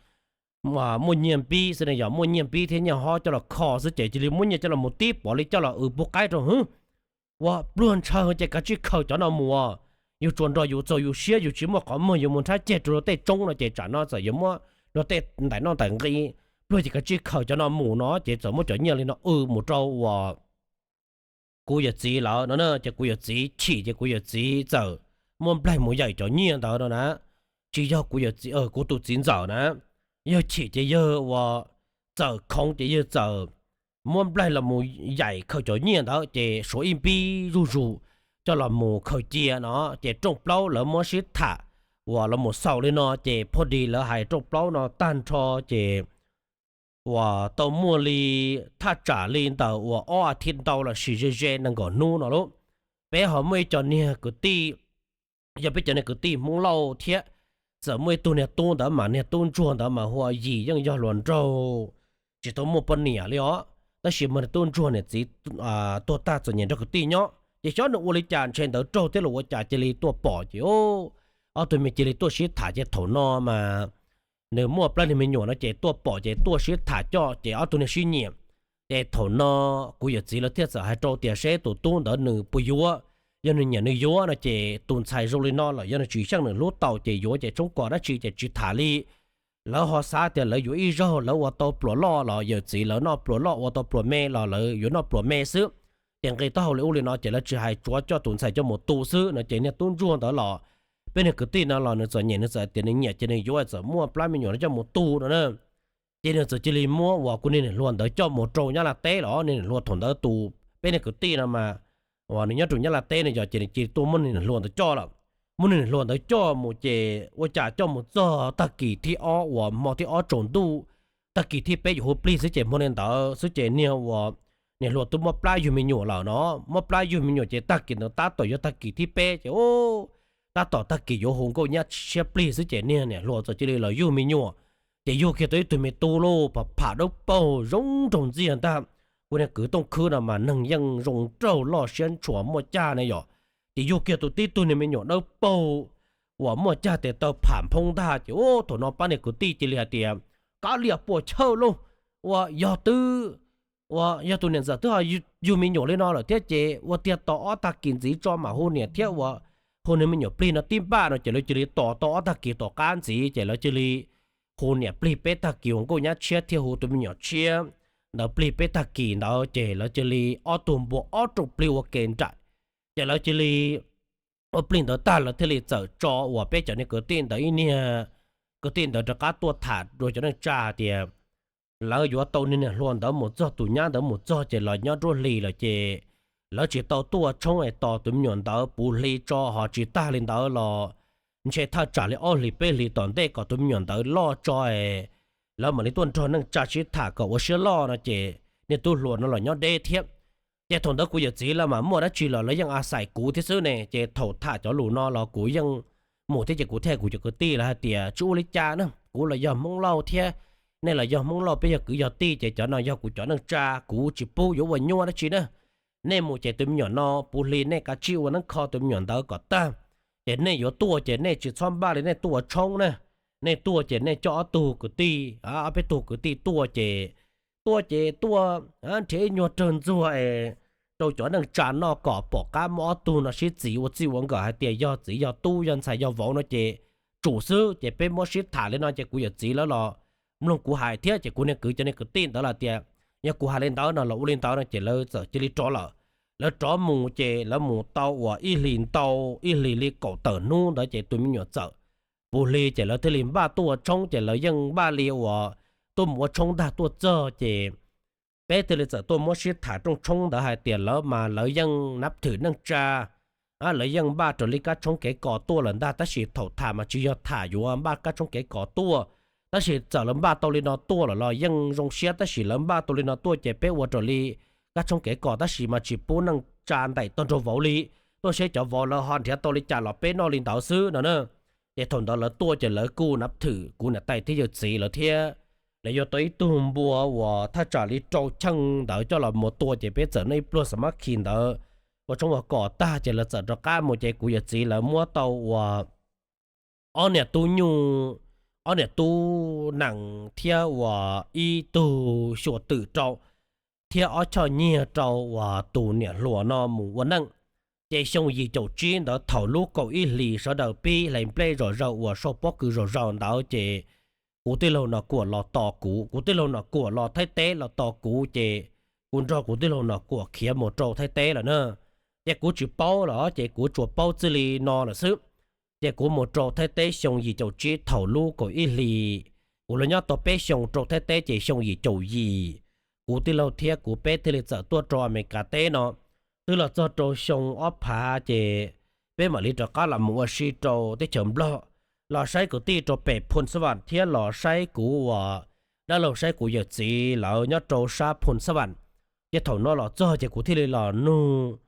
muaj nyiaj npib xwb ne yom, muaj nyiaj npib thiab nyiaj hob coj los kho xwb ces cia li muab nyiaj coj los mus tib pov li coj los w pub qaib rau hwb. Ua pluag ntshaw ces kav tsij khaws cov no mus. Yus tsuas nrog yus txaus yus siab, yus tsis muaj qhov muag yus mus nrhab ceg rau luag tej tsoob no ces tsam no txawm yuav muab luag tej ntaim noj ntaim nqi. Pluag ces kav tsij khaws cov no mus no ces txawm muab cov nyiaj li no w mus rau uas kuv yawm txiv lawv no na. Ces kuv yawm txiv chim ces kuv yawm txiv txawm muab nplaig mus yaim cov nyiaj ntawd no na. Tsis yog kuv yawm txiv, kuv tus txiv ntxawm na, yawg chim ces yawg ua txawm khoov ces yawg txawm muab nplaig los mus yaim khaws cov nyiaj ntawd ces suav ib npib zuj zus coj los mus khaws cia no. Ces rooj plaub lawv muab sib tham uas los mus xaus li no ces phoj dis lawv hais rooj plaub no tag nrho ces uas tau muaj li thaj tsam li ntawm uas ob a thiv ntau los sis ze ze nees nkaum hnub no lauj. Peb ho muaj ib co niag kwv tij, yog peb cov niag kwv tij Hmoob Lauj thiab, txawm muaj ib tug niag tub ntawd mas niag tub ntsuag ntawd mas hu ua Yim, yeej yog hluas nraug tsis tau muaj poj niam li os, tab sis muaj niag tub ntsuag niam txiv tuag tag txom nyem nrog kwv tij nyob ces xyov nws ua li cas ntshe ntawd raug thiab los ua cas cia li tuaj pom ces ob tug me cia li tuaj sib tham ces thaum no mas nws muaj plaub niag me nyuam no ces tuaj pom ces tuaj sib tham coj ces ob tug niag sib nyiam. Ces thaum no kuv yawm txiv lawv thiaj txawm hais rau tias seb tus tub ntawd nws puas yuav, yog nws nyiam nws yuav no ces tus ntxhais zoo li no lawm yog nws tsis xyeej nws hlub tau ces yuav ces tshoob kos dab tsi ces tsis tham li. Lawv ho xav tias lawv yuav ib zaug lawv ua tau pluas loj los yawm txiv lawv noj pluas loj ua tau pluas me los lawv yuav noj pluas me xwb. Ces nqi taub hau li ub li no ces lawv tsis hais, tsuav coj tus ntxhais coj mus tu xwb no ces niag tub ntsuag ntawd los peb niag kwv tij no los nws txom nyem nws txawm tias nws nyiam ces nws yuav txawm muaj plab me nyuam no coj mus tu no na. Ces nws txawm cia li muab uas kuv niag niam hluas ntawd coj mus rau Nyab Laj teb los niag niam hluas thaum ntawd tus peb niag kwv tij no mas uas nws nyob rau Nyab Laj teb no yog ces nws cia li tuaj muab niag niam hluas ntawd coj lawm. Muab niag niam hluas ntawd coj mus ces ua cas coj mus txog tag kis thib ob uas hmo thib ob tsaus ntuj, tag kis thib peb yuav hu plig xwb ces hmo li ntawd xwb ces niag uas niam hluas twb muab plab yug me nyuam lawm no. Muab plab yug me nyuam ces tag kis ntawd tab tom yog tag kis thib peb ces tab tom tag kis yuav hu nkauj nyab tshiab plig xwb ces niag niam hluas txawm cia li los yug me nyuam. Ces yug kiag tau ib tug me tub lauj, pham pham dawb paug zoo nraug ntxiag ntag. Kuv niag kwv Tooj Khwb no mas neeg yeej zoo nraug loj siab ntshua muaj caj ne yom. Ces yug kiag tau tib tug niag me nyuam dawb paug uas muaj caj tes taw pham nphoob ntag ces thaum no pab niag kwv tij cia li hais tias, kab lias puas chawj lauj, uas yog twb, uas yog tus niam ntxawm twb ho yug me nyuam li no lawm thiab ces ua tiag tos ob tag kis ntxiv tso mam hu niam thiab uas hu niag me nyuam plig no tib npaj no ces lawv cia li tos tau ob tag kis tom qab ntxiv ces lawv cia li hu niam plig peb tag kis uas nkauj nyab tshiab thiab hu tus me nyuam tshiab ntawd plig peb tag kis ntawd ces lawv cia li ob tug npua ob rooj plig ua ke nraim. Ces lawv cia li ua plig ntawd tag lawv thiaj li txawm tso uas peb cov niag kwv tij ntawd ib niag kwv tij ntawd rov qab tuaj tham rau cov neej tsa tias lawv yuav tau niag niam hluas ntawd mus txog, tus nyab ntawd mus txog ces los nyob nruab hlis lawm ces lawv tsis tau tuaj tshoob es tos tus me nyuam ntawd puv hli tso, ho tsis tag li ntawd los ntshe thaj tsam li ob hlis peb hlis tom ntej kom tus me nyuam ntawd loj tso es lawv mam li tuaj nrog neej tsa sib tham kom ua siab loj no ces niag tub hluas no los nyob deb thiab. Ces thaum ntawd kuv yawm txiv lawv mas muaj dab tsi los lawv yeej a xais kuv thiab xwb ne, ces thaum tham cov lus no los kuv yeej mus thiab ces kuv thiaj kuv cov kwv tij lawv hais tias tsis ua li cas na, kuv los yog Hmoob Lauj thiab nej los yog Hmoob Lauj, peb yog kwv yog tij ces cov no yog kuv cov neej tsa, kuv tsis pub yuav ua nyuaj dab tsi na. Nej mus ces tus me nyuam no puv hli nej kav tsij ua neeb kho tus me nyuam ntawd kom tag, ces nej yuav tuaj ces nej tsis txhob npaj li nej tuaj ua tshoob na, nej tuaj ces nej coj ob tug kwv tij, ob peb tug kwv tij tuaj ces tuaj ces tuaj nrhiav ib nyuag rawg ntxuag es rau cov neej tsa noj kom pom qab muab ob tug no sib txis ua txij ua nkawm hais tias yog txiv yog tub yog ntxhais yog vauv no ces tsum xwb. Ces peb muab sib tham li no ces kuv yawm txiv lawv los mloog kuv hais thiab ces kuv niag kwv cov niag kwv tij ntawd los tias yog kuv hais li ntawd no los ua li ntawd no ces lawv txawm cia li rov lawm. Lawv rov mus ces lawv mus tau uas ib hlis ntau, ib hlis li kaum tawm hnub ntawd ces tus me nyuam txawm puv hli ces lawv thiaj li npaj tuaj ua tshoob ces lawv yeej npaj li uas tuaj mus ua tshoob ntag tuaj txog ces peb thiaj li txawm tuaj muab sib tham rooj tshoob ntawd hais tias lawv mas lawv yeej nab thwm neej tsa, lawv yeej npaj raws li kab tshoob kev kos tuaj lawm ntag, tab sis thaum tham mas tsis yog tham yuav npaj kab tshoob kev kos tuaj, tab sis txawm lawv npaj tau li no tuaj lawm los yeej zoo siab, tab sis lawv npaj tau li no tuaj ces peb ua raws li kab tshoob kev kos tab sis mas tsis pub neej tsa ntaim tog nraug vauv li, tuaj seb cov vauv lawv ho nrhiav tau li cas los peb noj li ntawd xwb no na. Ces thaum ntawd lawv tuaj ces lawv kuj nab thwm kuv niam tais thiab yawm txiv lawv thiab. Lawv yuav tau ib tug npua uas thaj tsam li rau cheej ntawd coj los mus tua ces peb txawm noj ib pluag xam mab khi ntawd ua tshoob ua kos tag ces lawv txawm rov qab mus ces kuv yawm txiv lawv muab tau uas ob niam tub nyuj, ob niam tub nees thiab uas ib tug xyuam twm rau thiab ob choj nyiag rau uas tus niam hluas no mus ua neej. Ces xyoo yim caum tsib ntawd thaum lub kaum ib hlis sawv daws pib hlais nplej zom zaws uas sau pob kws zom zaws ntawd ces kuv tij laug Nom Kuam los tos kuv, kuv tij laug Nom Kuam los Thaib teb los tos kuv ces kuv nrog kuv tij laug Nom Kuam khiav mus rau Thaib teb lawm na. Ces kuv tsis paub los ces kuv tsuas paub txij li no lawm xwb. Ces kuv mus rau Thaib teb xyoo yim caum tsib thaum lub kaum ib hlis, kuv los nyob tau peb xyoo rau Thaib teb ces xyoo yim caum yim, kuv tij laug thiab kuv peb thiaj li txawm tuaj rau Amelikas teb no. Twb los txog rau xyoo ob phav ces peb mam li rov qab los mus ua si rau teb chaws Nplog, los saib kwv tij rau pem Phoo Xab Vam thiab los saib kuv uas dab laug saib kuv yawm txiv lawv nyob rau sab Phoo Xab Vam. Ces thaum no los txog ces kuv thiaj li los nug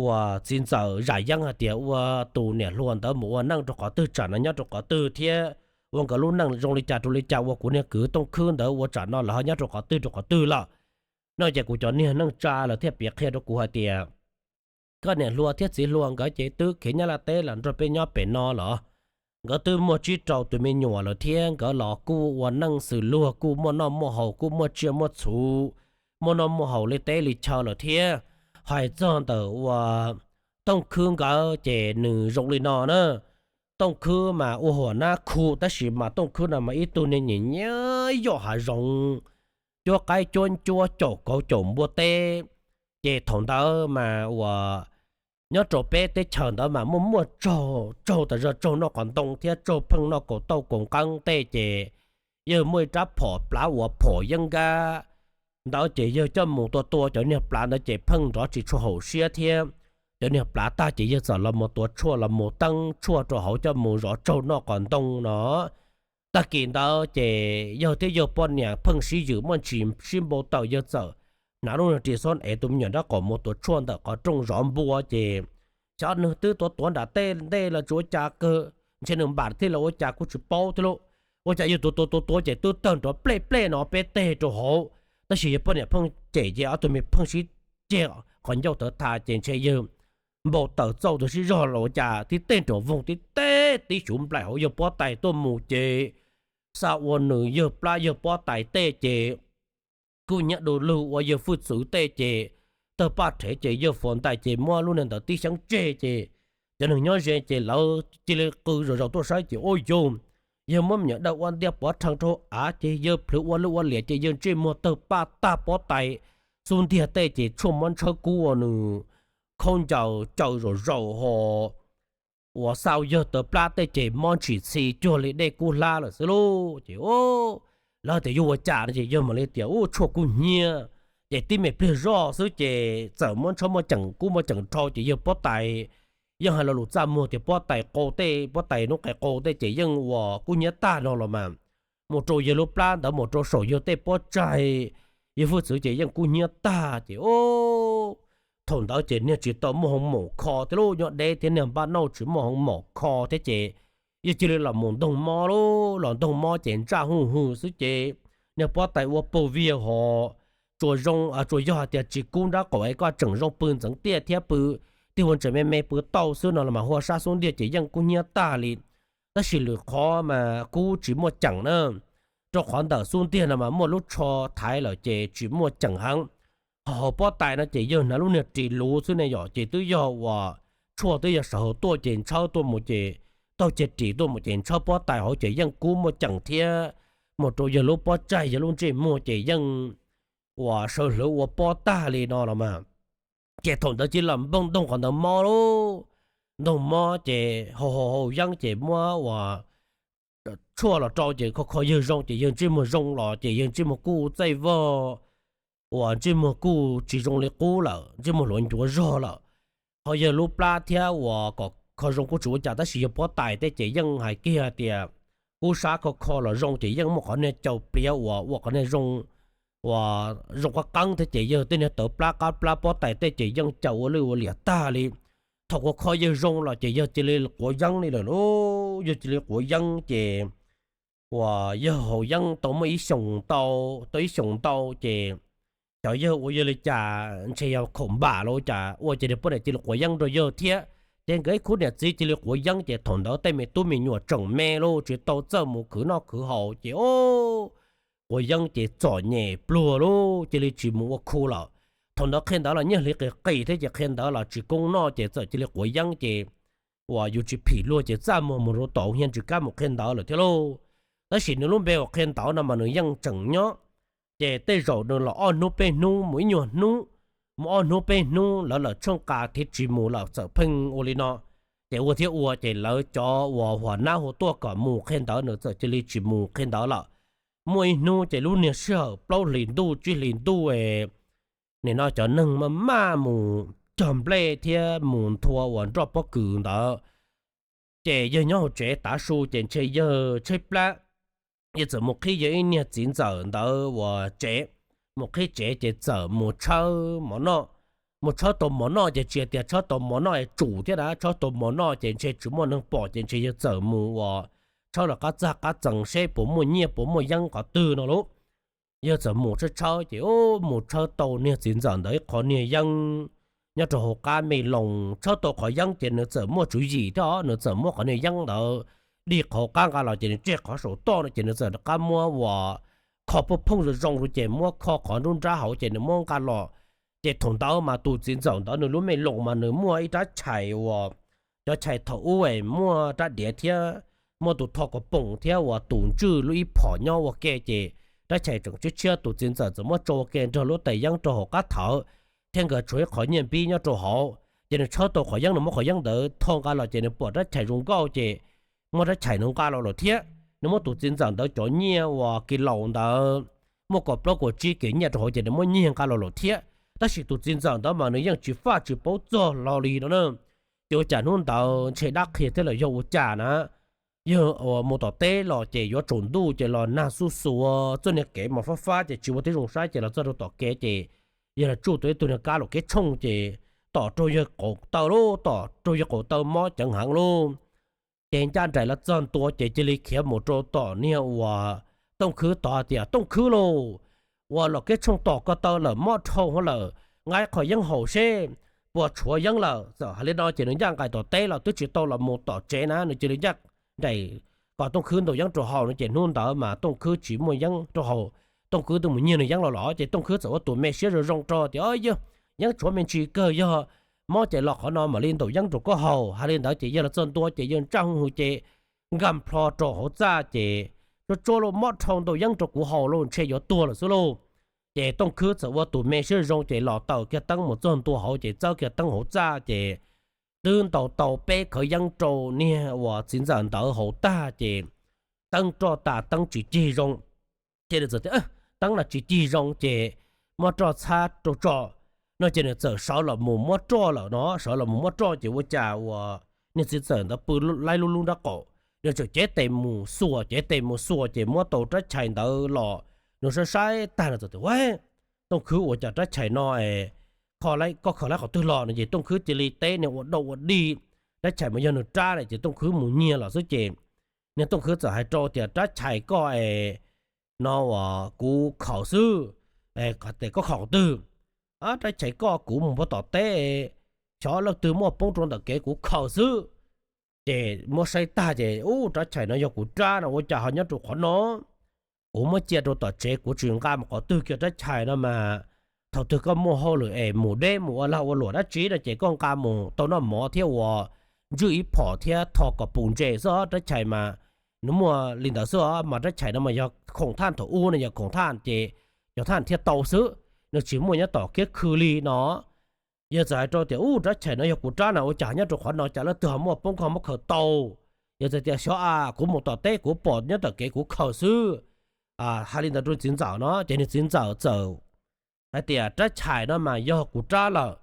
uas txiv ntxawm Zam Yeeb hais tias ua tus niam hluas ntawd mus ua neej rau qhov twg, tsam no nyob rau qhov twg thiab ua nkawd lub neej zoo li cas rau li cas, ua kuv niag kwv Tooj Khwb ntawd ua tsam no lawv ho nyob rau qhov twg rau qhov twg lawm no. Ces kuv cov niag neej tsa lawv thiaj piav qhia rau kuv hais tias koj niam hluas thiab txiv hluas nkawd ces twb khiav Nyab Laj teb los nrog peb nyob pem no los. Nkawd twb muaj tsib rau tus me nyuam lawm thiab nkawd los kuj ua neej xws luag, kuj muaj noj muaj haus, kuj muaj tsiaj muaj txhu, muaj noj muaj haus li teb li chaw lawm thiab. Hais txog ntawm uas Tooj Khwb nkawd ces nws zoo li no na. Tooj Khwb mas ua huam nab khu tab sis mas Tooj Khwb no mas ib tug niag nyiam nyiam yoj hav zoov, cuab qaib cuab ncuab caum kauv caum npua teb. Ces thaum ntawd mas uas nyob rau peb teb chaws ntawd mas muaj muaj tsaug, tsaug tas zog, tsaug noj qos ntoo thiab tsaug pheej noj kaus tauj kaus nqeeb tej ces yawg muaj ib rab phom plav uas phom yeeb nkab ntawd ces yawg coj mus tua tua cov niag plav ntawd ces pheej nrov tsis tshua haum siab thiab. Cov niag plav tag ces yawg txawm los mus tuav tshuaj los mus teeb tshuaj rau hauv coj mus zov tsaug noj qos ntoo no. Tag kis ntawd ces yawg thiab yawg poj niam pheej sib ywm muaj ntsis sib npau taws, yawg txawm hnav lub niag ris xab ev tus me nyuam nraub qaum mus tuav tshuaj ntawm qhov rooj zov npua ces xyov nws twb tuav tuav nram tej ntej los tsis ua cas kawg, ntshe nws npam thiab los ua cas kuj tsis paub thiab lauj. Ua cas yawg tuav tuav tuav tuav ces twb tawg nrov plej plej no peb teg rau hauv, tab sis yawg poj niam pheej cem ces ob tug me pheej sib ceg qhov ncauj tawv tha ces ntshe yawg npau taws txauj tus sib zog los ua cas tib teg nram voog tib teg tib xyuv nplaim hauv yawg pob tais tuaj mus ces xa ua nws yawg plab yawg pob tais tej ces kuj nyiab du lug ua yawg hwj txwv tej ces tawg paj rhev ces yawg faus ntais ces muab lub niag ntawd tib xyeeb tseg ces cov neeg nyob ze ces lawv cia li qw zom zaws tuaj saib ces ua yog Yawg muab me nyuam dawj ua ntiaj pov rhees rau av ces yawg plhws ua lwj ua liam ces yawg ntsej muag tawg paj tag pob tais xub ntiag tej ces tshuaj muab ntshawb kub ua nws khaub ncaws caws zaum zaum ho uas xau yawg tawv plab tej ces mob ntshis txhi cuag li dej kub hlab lawm xwb lauj. Ces lawv tias yog ua cas no ces yawg mam li tias ub tshuaj kub hnyiab. Ces tib me pliag zoj xwb ces txawm muab ntshawb muaj ceem kub muaj ceem rhau ces yawg pob tais yeej hais lo lus txaj muag tias pob tais qau tej pob tais noob qes qau tej ces yeej uas kub hnyiab tag no los mas mus rau yawg lub plab ntawd mus rau saum yawg tej pob tsaig, yawg hwj txwv ces yeej kub hnyiab tag ces thaum ntawd ces niag tsis tau muaj hoo maum kho thiab lauj, nyob deb thiab niag npaj nauj tsis muaj hoo maum kho thiab ces yawg cia li los mus ntoog mob lauj. Los ntoog mob ces ntsaj huj hwm xwb ces niag pob tais ua paug viag ho tsuas zoo tsuas yog hais tias tsis kub nrab qaum es koj tseem zoo pw ntxeev tiaj thiab pw tig ua ntsees me me pw tau xwb no los mas hua sab xub ntiag ces yeej kub hnyiab tag li. Tab sis lwm qhov mas kub tsis muaj ceem na, rau qhov ntawm xub ntiag no mas muaj lub tsho thaiv lawm ces tsis muaj ceem heev. Ho hauv pob tais no ces yawg hnav lub niag ris luv xwb ne yom ces twb yog uas tshuaj twb yog sawv hauv tuaj ces ntshawb tuaj mus ces taug ceg ris tuaj mus ces ntshawb pob tais hauv ces yeej kub muaj ceem thiab mus rau yawg lub pob tsaig yawg lub ntsej muag ces yeej uas sawv hlwv ua pob tag li no los mas. Ces thaum ntawd cia li los npaj ntoog qhov ntawd mob lauj. Ntoog mob ces haus haus haus yeeb ces muab uas tshuaj los rau ces kho kho yawg zoo ces yawg ntsej muag zoo los ces yawg ntsej muag kuj txaij vog uas ntsej muag kuj tsis zoo li qub lawm, ntsej muag hluav ncuav zog lawm. Ho yawg lub plab thiab uas kom kho zoo kuj tsis ua cas tab sis yawg pob tais tej ces yeej hais kiag hais tias kub sab kho kho los zoo ces yeej muaj qhov niag caus pliav uas ua qhov niag zoo uas zoo qab qeeb thiab ces yawg tej niag tawv plab qab plab pob tais tej ces yeej caus ua lwj ua liam tag li. Thaum kho kho yawg zoo los ces yawg cia li quav yeeb li lawm lauj. Yawg cia li quav yeeb ces uas yawg haus yeeb tau muaj ib xyoos ntau, tau ib xyoos ntau ces cov yawg ua yawg li cas ntshe yog khaum npam los cas ua ces niag poj niam cia li quav yeeb rau yawg thiab. Ces nkawd ib khub niam txiv cia li quav yeeb ces thaum ntawd tej me tub me nyuam tseem me lauj tsis tau txawj mus khwv noj khwv haus ces quav yeeb ces txom nyem pluag lauj cia li tsis mus ua khu lawm. Thaum ntawd qhia ntawv los nyiaj hliv qis qis thiab ces qhia ntawv los tsis koob noj ces txawm cia li quav yeeb ces uas yus tsis phim luag ces txaj muag mus rau tom hia ntsis kab mus qhia ntawv lawm thiab lauj. Tab sis nws lub npe uas qhia ntawv no mas nws yeej tseem nyob. Ces tej zaum nws los ob hnub peb hnub mus ib nyuag hnub, mus ob hnub peb hnub lawv lawm tsheej qa thiab tsis mus lawm txawm pheej ua li no. Ces ua thiab ua ces lawv cov uas huam nab hu tuaj kom mus qhia ntawv nws txawm cia li tsis mus qhia ntawv lawm. Muaj ib hnub ces lub niag sij hawm plaub hlis ntuj tsib hlis ntuj es nim no cov neeg maj maj mus cog nplej thiab mus nthua uas nroj pob kws ntawd. Ces yawg nyob hauv tsev tav su ces ntshe yawg tshaib plab, yawg txawm mus qhib yawg ib niag txiv ntxawm ntawd uas tsev, mus qhib tsev ces txawm mus tshawb mov noj. Mus tshawb tau mov noj ces tsis tias tshawb tau mov noj es tsum thiab na, tshawb tau mov noj ces ntshe tsis muaj neeg pom ces ntshe yawg txawm mus uas tshawb los qab txag qab txees seb puas muaj nyiaj puas muaj yeeb qhov twg no lauj. Yawg txawm mus tshawb tshawb ces mus tshawb tau niag txiv ntxawm ntawd ib qho niag yeeb nyob rau hauv qab me loos. Tshawb tau qhov yeeb ces nws txawm muaj tswv yim thiab os, nws txawm muab qhov niag yeeb ntawd dig qhov hauv qab nqa los ces nws tseg qhov saum toj no ces nws txawm rov qab muab uas kho phooj phooj zoo zoo rau ces muab kho qhov nruab nrab hauv ces nws muab nqa los. Ces thaum ntawd mas tus txiv ntxawm ntawd nws lub me loos mas nws muaj ib rab chais uas cov chais thaum ub es muaj rab diav thiab muaj tus tho kom poom thiab uas tus ntswj lub ib phom nyob ua ke ces rab chais tseem tshiab tshiab, tus txiv ntxawm txawm muab tso ua ke nrog lub tais yeeb rau hauv qab thawv thiab nkawd tshuav ib qho nyiaj npib nyob rau hauv. Ces nws tshawb tau qhov yeeb, nws muab qhov yeeb ntawd tho nqa los ces nws pom rab chais zoo nkauj ces muab rab chais nws nqa los lawm thiab. Nws muab tus txiv ntxawm ntawd cov nyiaj uas kis laus ntawd muaj kaum plaub kaum tsib kis nyiaj rau hauv ces nws muab nyiag nqa los lawm thiab. Tab sis tus txiv ntxawm ntawd mas nws yeej tsis faj tsis paub txog hlo li no na. Ces ua cas hnub ntawd ntshe dab qhia thiab los yog ua cas na, yawg mus tom teb los ces yuav tsaus ntuj ces los nag xuj xuav, txoj niag kev mas fab fab ces tsis ua tib zoo saib ces los txog rau tom kev ces yawg los tsuj tau ib tug niag kab luam keb tshooj ces tom raug yawg qaum taw lauj, tom raug yawg qaum taw mob ceev heev lauj. Ces ncaj nraim los txog ntua ces cia li khiav mus rau tom niag uas Tooj Khwb tod tias, Tooj Khwb lauj, uas luam keb tshooj tom ko taw lawm mob dhau hwv lawm, nqa qhov yeeb haus seb puas tshuav yeeb lawm. Txawm hais li no ces nws ncaj nqaim tom teb los twb tsis tau los mus tom tsev na, nws cia li ncaj nraim kom Tooj Khwb ntaus yeeb rau haus no ces hnub ntawd mas Tooj Khwb tsis muaj yeeb rau haus. Tooj Khwb twb mus nyiag nws yeeb los lawm ces Tooj Khwb txawm ua tus me siab zoo zoo rau tias, Yog yeeb tshuav me ntsis kawg, yog mob ces los qhov no mam li ntaus yeeb rau koj haus. Hais li ntawd ces yawg los txog ntua ces yawg ntsaj hwj hwm ces nkag nplho rau hauv txaj ces tsuab tsuab lub mob dhau ntau yeeb rau kuv haus lauj, ntshe yuav tuag lawm xwb lauj. Ces Tooj Khwb txawm ua tus me siab zoo ces los taws kiag teeb mus txog ntua hauv ces txawb kiag teeb hauv txaj ces twb ntaus tau peb khawv yeeb rau niag uas txiv ntxawm ntawd haus tag ces teeb roj tas teeb tsis cig zoo. Ces nws txawm tias, teeb no tsis cig zoo ces muab roj txhab rau tso no ces nws txawm sawv los mus muab roj lawm no, sawv los mus muab roj ces ua cas uas niag txiv ntxawm ntawd pw laib lub lub nraub qaum, nws txawm cev tes mus xuas, cev tes mus xuas ces muab tau rab chais ntawd los, nws saib saib tag nws txawm tias, Tooj Khwb, ua cas rab chais no koj khaws laib qhov twg los no? Ces Tooj Khwb cia li teb niag ua dau ua dig, rab chais mas yog nws rab na ces Tooj Khwb mus nyiag los xwb ces niag Tooj Khwb txawm hais rau tias, Rab chais koj no uas kuv khaws xwb. Tes koj khaws qhov twg? Rab chais koj kuv mus puag tom teb, xyov leej twg muab poob rau ntawm kev kuv khaws xwb. Ces muab saib tag ces, Ub, rab chais no yog kuv rab no, ua cas ho nyob rau qhov no? Kuv muab cia rau tom tsev, kuv tsis nqa mus qhov twg kiag. Rab chais no mas thaum twg koj muaj hauj lwm es mus deb mus ua lag ua luam dab tsi no ces koj nqa mus tau noj mov thiab ua ntswj ib phom thiab tho kom pum ntses xwb os. Rab chais mas nws muaj li ntawd xwb os, mas rab chais no mas yog khoom thaj thaum ub no, yog khoom thaj ces cov thaj thiaj tau xwb, nws tsis muaj nyob tom kiab khw li no. Yawg txawm hais rau tias, Ub, rab chais no yog kuv rab na, ua cas nyob rau qhov no, cas leej twg ho muab poob koj muab khaws tau? Yawg txawm tias, Xyov as, kuv mus tom teb kuv pom nyob tom kev kuv khaws xwb. Hais li ntawd rau txiv ntxawm no ces nws txiv ntxawm txawm hais tias, Rab chais no mas yog kuv rab lawm,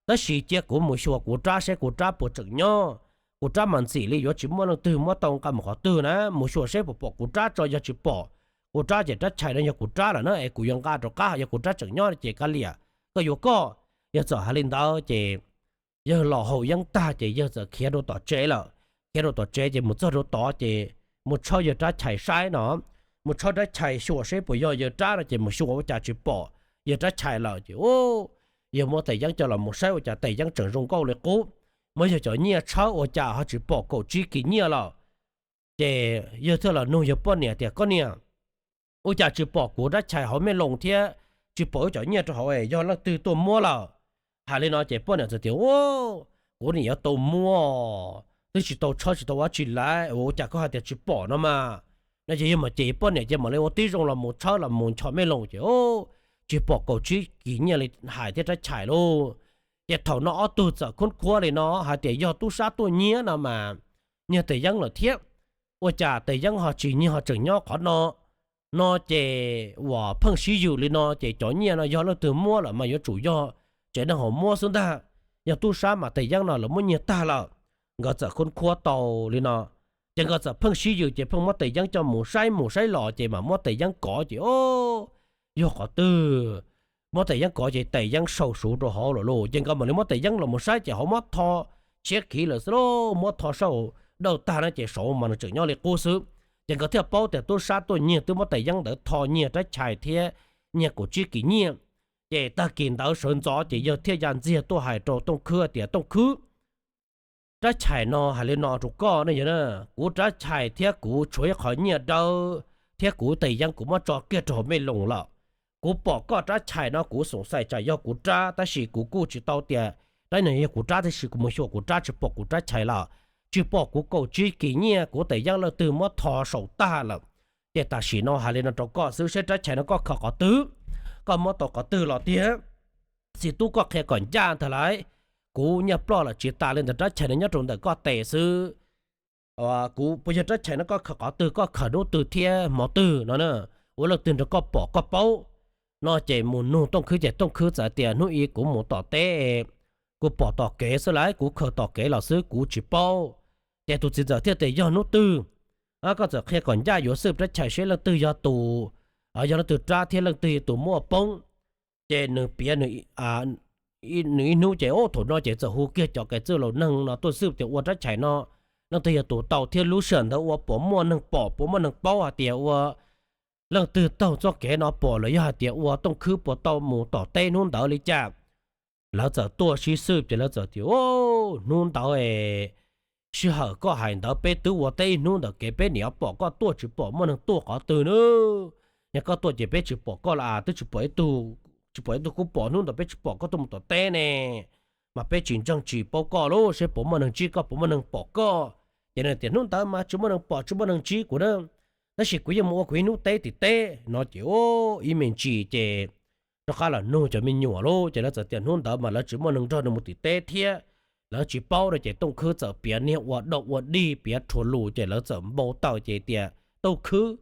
tab sis cia kuv mus xyuas kuv rab seb kuv rab puas tseem nyob. Kuv rab mas ntxim li yuav tsis muaj leej twg muab tau nqa mus qhov twg na, mus xyuas seb puas pom kuv rab tso, yog tsis pom kuv rab ces rab chais no yog kuv rab lawm na, es kuv yuav nqa rov qab, yog kuv rab tseem nyob ces kav liam, koj yuav koj. Yawg txawm hais li ntawd ces yawg los haus yeeb tag ces yawg txawm khiav rau tom tsev lawm. Khiav rau tom tsev ces mus txog rau tod ces mus tshawb yawg rab chais saib no, mus tshawb rab chais xyuas seb puas yog yawg rab no ces mus xyuas ua cas tsis pom yawg rab chais lawm ces yawg muab tes yeeb coj los mus saib ua cas tes yeeb tseem zoo nkauj li qub, muab yawg cov nyiaj tshawb ua cas ho tsis pom kaum tsib kis nyiaj lawm. Ces yawg thiaj los nug yawg poj niam tias, Koj niam, ua cas tsis pom kuv rab chais hauv me loos thiab tsis pom wb cov nyiaj rau hauv es yog leej twg tuaj muab lawm? Hais li no ces poj niam txawm tias, Kuv niam yuav tau muab, twb tsis tau tshawb tsis tau ua tsi lawm, ua cas koj hais tias tsis pom no mas? No ces yawg mam ces poj niam ces mam li ua tib zoo los mus tshawb los mus nchos me loos ces tsis pom kaum tsib kis nyiaj li hais thiab rab chais lauj. Ces thaum no ob tug txawm khoob khuab li no hais tias yog tub sab tuaj nyiag no mas nyiag tes yeeb lawm thiab, ua cas tes yeeb ho tsis nyiag ho tseem nyob qhov no? No ces uas pheej sib ywm li no ces cov nyiaj no yog leej twg muab lawm mas yuav tsum yog tsev neeg hauv muab xwb ntag. Yog tub sab mas tes yeeb no lawv muab nyiag tag lawm. Nkawd txawm khoob khuab tau li no, ces nkawd txawm pheej sib ywm ces pheej muab tes yeeb coj mus saib mus saib los ces mam muab tes yeeb kov ces o, yog qhov twg? Muab tes yeeb kov ces tes yeeb sau suv rau hauv lawm lauj. Ces nkawd mam li muab tes yeeb los mus saib ces hauv mob tho tshiab khiv lawm xwb lauj, mob tho sau dawj tag na ces saum mas nws tseem nyob li qub xwb. Ces nkawd thiaj paub tias tub sab tuaj nyiag twb muab tes yeeb ntawd tho nyiag rab chais thiab nyiag kaum tsib kis nyiaj. Ces tag kis ntawd sawv ntxov ces yawg thiaj ya ntxiag tuaj hais rau Tooj Khwb tias, Tooj Khwb, rab chais no hais li no rau koj ne, yog kuv rab chais thiab kuv tshuav ib qho nyiaj dawb thiab kuv tes yeeb kuv muab tso kiag rau hauv me loos lawm. Kuv pom koj rab chais no kuv xoom xais tsam yog kuv rab, tab sis kuv kuj tsis tau tias rab no yog kuv rab, tab sis kuv mus xyuas kuv rab tsis pom kuv rab chais lawm, tsis pom kuv kaum tsib kis nyiaj, kuv tes yeeb leej twg muab tho saum tag lawm. Ces tam sim no hais li no rau koj xwb, seb rab chais no koj khaws qhov twg, koj muab tau qhov twg los tiag. Txiv tub, koj qhia kom ncaj ntag lauj, kuv nyiaj ploj lawm tsis tas li ntawd, rab chais no nyob rau ntawm koj tes xwb. Kuv puas yog rab chais no koj khaws qhov twg, koj khaws hnub twg thiab hmo twg no na, ua leej twg nrog koj pom koj paub? No ces mus nug Tooj Khwb ces Tooj Khwb txawm tias, Hnub ib kuv mus tom teb, kuv pom tom kev xwb lauj, kuv khaws tom kev los xwb kuv tsis paub. Ces tus txiv ntxawm thiaj tias, Yog hnub twg? Koj txawm qhia kom ncaj yuav xwb rab chais seb leej twg yog tus, yog leej twg rab thiab leej twg yog tus muab poob. Ces nws piav nws ib hnub ces ub, thaum no ces txawm hu kiag cov kev txwj laus neeg no tuaj xwb tias ua rab chais no leej twg yog tus tau thiab lub sij hawm ntawd ua puas muaj neeg pom, puas muaj neeg paub hais tias ua leej twg taug txoj kev no pom, los yog hais tias ua Tooj Khwb puas tau mus tom teb hnub ntawd li cas. Lawv txawm tuaj sib xwb ces lawv txawm tias, Hnub ntawd sij hawm koj hais ntawd peb twb ua teb ib hnub ntawm kev, peb niam pom koj tuaj tsis pom muaj neeg tuaj qhov twg na. Yog koj tuaj ces peb tsis pom koj los twb tsis pom ib tug, tsis pom ib tug kuj pom, hnub ntawd peb tsis pom koj tuaj mus tom teb ne, mas peb tsis ntseeg tsis paub koj lauj, seb puas muaj neeg ntsib koj, puas muaj neeg pom koj. Ces nws tias hnub ntawd mas tsis muaj neeg pom tsis muaj neeg ntsib kuv na, tab sis kuv yeej mus ua kuv ib hnub teb tim teb no ces ua ib me ntsis ces rov qab los nug cov me nyuam lauj, ces lawv txawm tias hnub ntawd mas lawv tsis muaj neeg nrog nws mus tim teb thiab lawv tsis paub no ces Tooj Khwb txawm piav niag ua dau ua dig piav rhuav lus ces lawv txawm npau taws ces tias Tooj Khwb,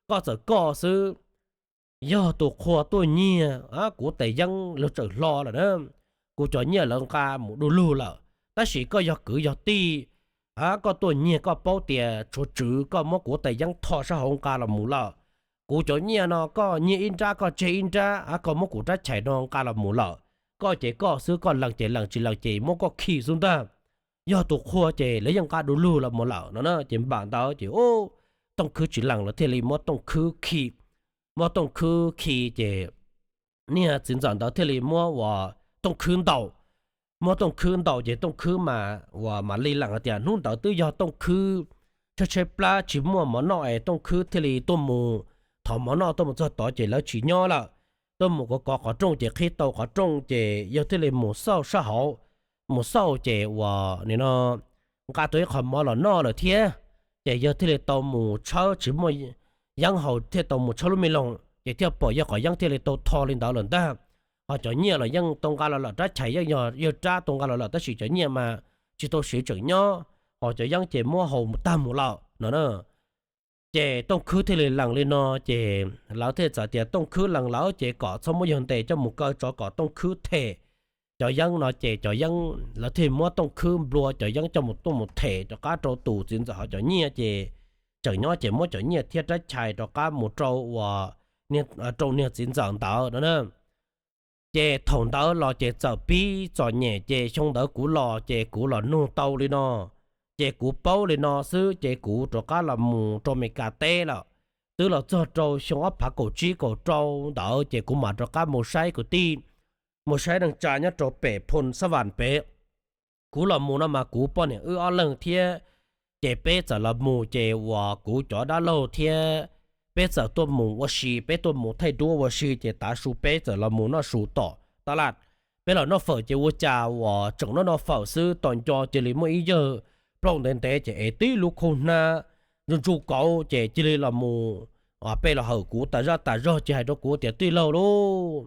koj txawm koj xwb, yog tus qhua tuaj nyiag kuv tais yeeb lawv txawm hlo lawm na, kuv cov nyiaj lawv nqa mus du lug lawm, tab sis koj yog kwv yog tij, koj tuaj nyiag koj paub tias tshuav tswv koj muab kuv tais yeeb tho sab hauv nqa los mus lawm. Kuv cov nyiaj no koj nyiag ib nrab koj tseg ib nrab, koj muab kuv rab chais no nqa los mus lawm, koj ces koj xwb, koj lees ces lees tsis lees ces muab koj khi xwb ntag. Yog tus qhua ces lawv yeej nqa du lug los mus lawm no na ces npam ntawd ces Tooj Khwb tsis lees lawv thiaj li muab Tooj Khwb khi, muab Tooj Khwb khi ces niag txiv ntxawm ntawd thiaj li muab uas Tooj Khwb ntaus. Muab Tooj Khwb ntaus ces Tooj Khwb mas uas mam li lees hais tias hnub ntawd twb yog Tooj Khwb tshaib tshaib plab tsis muaj mov noj es Tooj Khwb thiaj li tuaj mus thov mov noj tuaj mus txog tod ces lawv tsis nyob lawm, tuaj mus kov kov qhov rooj ces qhib tau qhov rooj ces yawg thiaj li mus xauj sab hauv, mus xauj ces uas nim no nqa tau ib qho mov los noj lawm thiab, ces yawg thiaj li tau mus tshawb tsis muaj yeeb haus thiaj tau mus tshawb lub me loog ces thiaj pom yawg qhov yeeb thiaj li tau tho li ntawd lawm ntag. Ho cov nyiaj los yeej tau nqa los lawm, rab chais yeej yog yawg rab tau nqa los lawm tab sis cov nyiaj mas tsis tau siv tseem nyob, ho cov yeeb ces muab haus tag mus lawm no na. Ces Tooj Khwb thiaj li lees li no ces lawv thiaj txawm tias Tooj Khwb lees lawm ces kom txhob muab yawg ntes coj mus kaw tsov kom Tooj Khwb them cov yeeb no ces cov yeeb lawv thiaj muab Tooj Khwb nplua cov yeeb coj mus tuaj mus them rov qab rau tus txiv ntxawm ho cov nyiaj ces tseem nyob ces muab cov nyiaj thiab rab chais rov qab mus rau uas rau niag txiv ntxawm ntawd no na. Ces thaum ntawd los ces txawm pib txom nyem ces xyoo ntawd kuv los ces kuv los nug tau li no, ces kuv paub li no xwb ces kuv rov qab los mus rau Amelikas teb lawm. Twb los txog rau xyoo ob phav kaum tsib kaum rau ntawd ces kuv mam rov qab mus saib kwv tij, mus saib neej tsa nyob rau pem Phoos Xab Vas pem. Kuv los mus no mas kuv poj niam wb ob leeg thiab, ces peb txawm los mus ces uas kuv cov dab laug thiab peb txawm tuaj mus ua si, peb tuaj mus thaij duab ua si ces tav su peb txawm los mus noj su tom taj laj. Peb los noj fawm ces ua cas uas tseem noj noj fawm xwb tos nco cia li muaj ib yawg plaub ntev ntev ces ev tib lub khaub hnab ntsuj ntsuj kauv ces cia li los mus peb los hawm kuv tas zaj tas zog ces hais rau kuv tias tij laug lauj,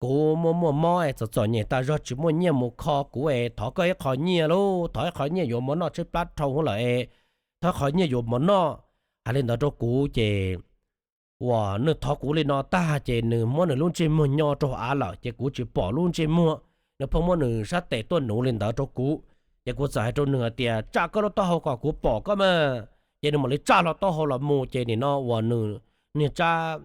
kuv muaj muaj mob es txom txom nyem tas zog tsis muaj nyiaj mus kho kuv es thov koj ib qho nyiaj lauj, thov ib qho nyiaj yuav mov noj tshaib plab dhau lawm es thov ib qho nyiaj yuav mov noj. Hais li ntawd rau kuv ces uas nws thov kuv li no tag ces nws muab nws lub ntsej muag nyo rau av lawm ces kuv tsis pom lub ntsej muag, nws pheej muab nws sab tes tuaj nuv li ntawd rau kuv. Ces kuv txawm hais rau nws hais tias tsa koj lub taub hau kom kuv pom koj mas. Ces nws mam li tsa hlo taub hau los mus ces nim no uas nws niag tsab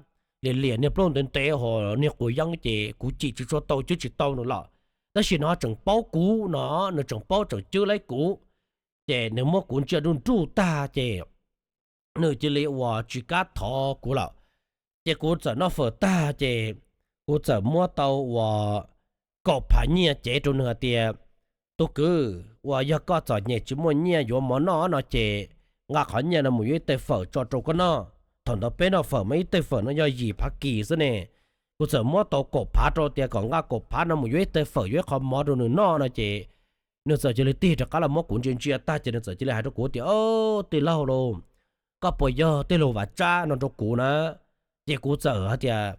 liam liam niag plaub ntev ntev ho niag quav yeeb ces kuv cim tsis tshua tau cwb tsis tau nws lawm. Tab sis nws tseem paub kuv no, nws tseem paub tseem cwb laib kuv, ces nws muab kuv ntsia nruj nruj tag ces nws cia li uas tsis kam thov kuv lawm. Ces kuv txawm noj fawm tag ces kuv txawm muab tau uas kaum phav nyiaj cev rau nws hais tias tus kwv, uas yog koj txom nyem tsis muaj nyiaj yuav mov noj no ces nqa qhov nyiaj no mus yuav ib teg fawm tso rau koj noj. Thaum ntawd peb noj fawm mas ib teg fawm no yog yim phav kis xwb ne. Kuv txawm muab tau kaum phav rau tias kom nqa kaum phav no mus yuav ib teg fawm yuav ib qho mov rau nws noj no ces nws txawm cia li tig rov qab los muab kuv ntsia ntsia tag ces nws txawm cia li hais rau kuv tias tij laug lauj, koj puas yog tij laug Vam Tsab no rau kuv na. Ces kuv txawm hais tias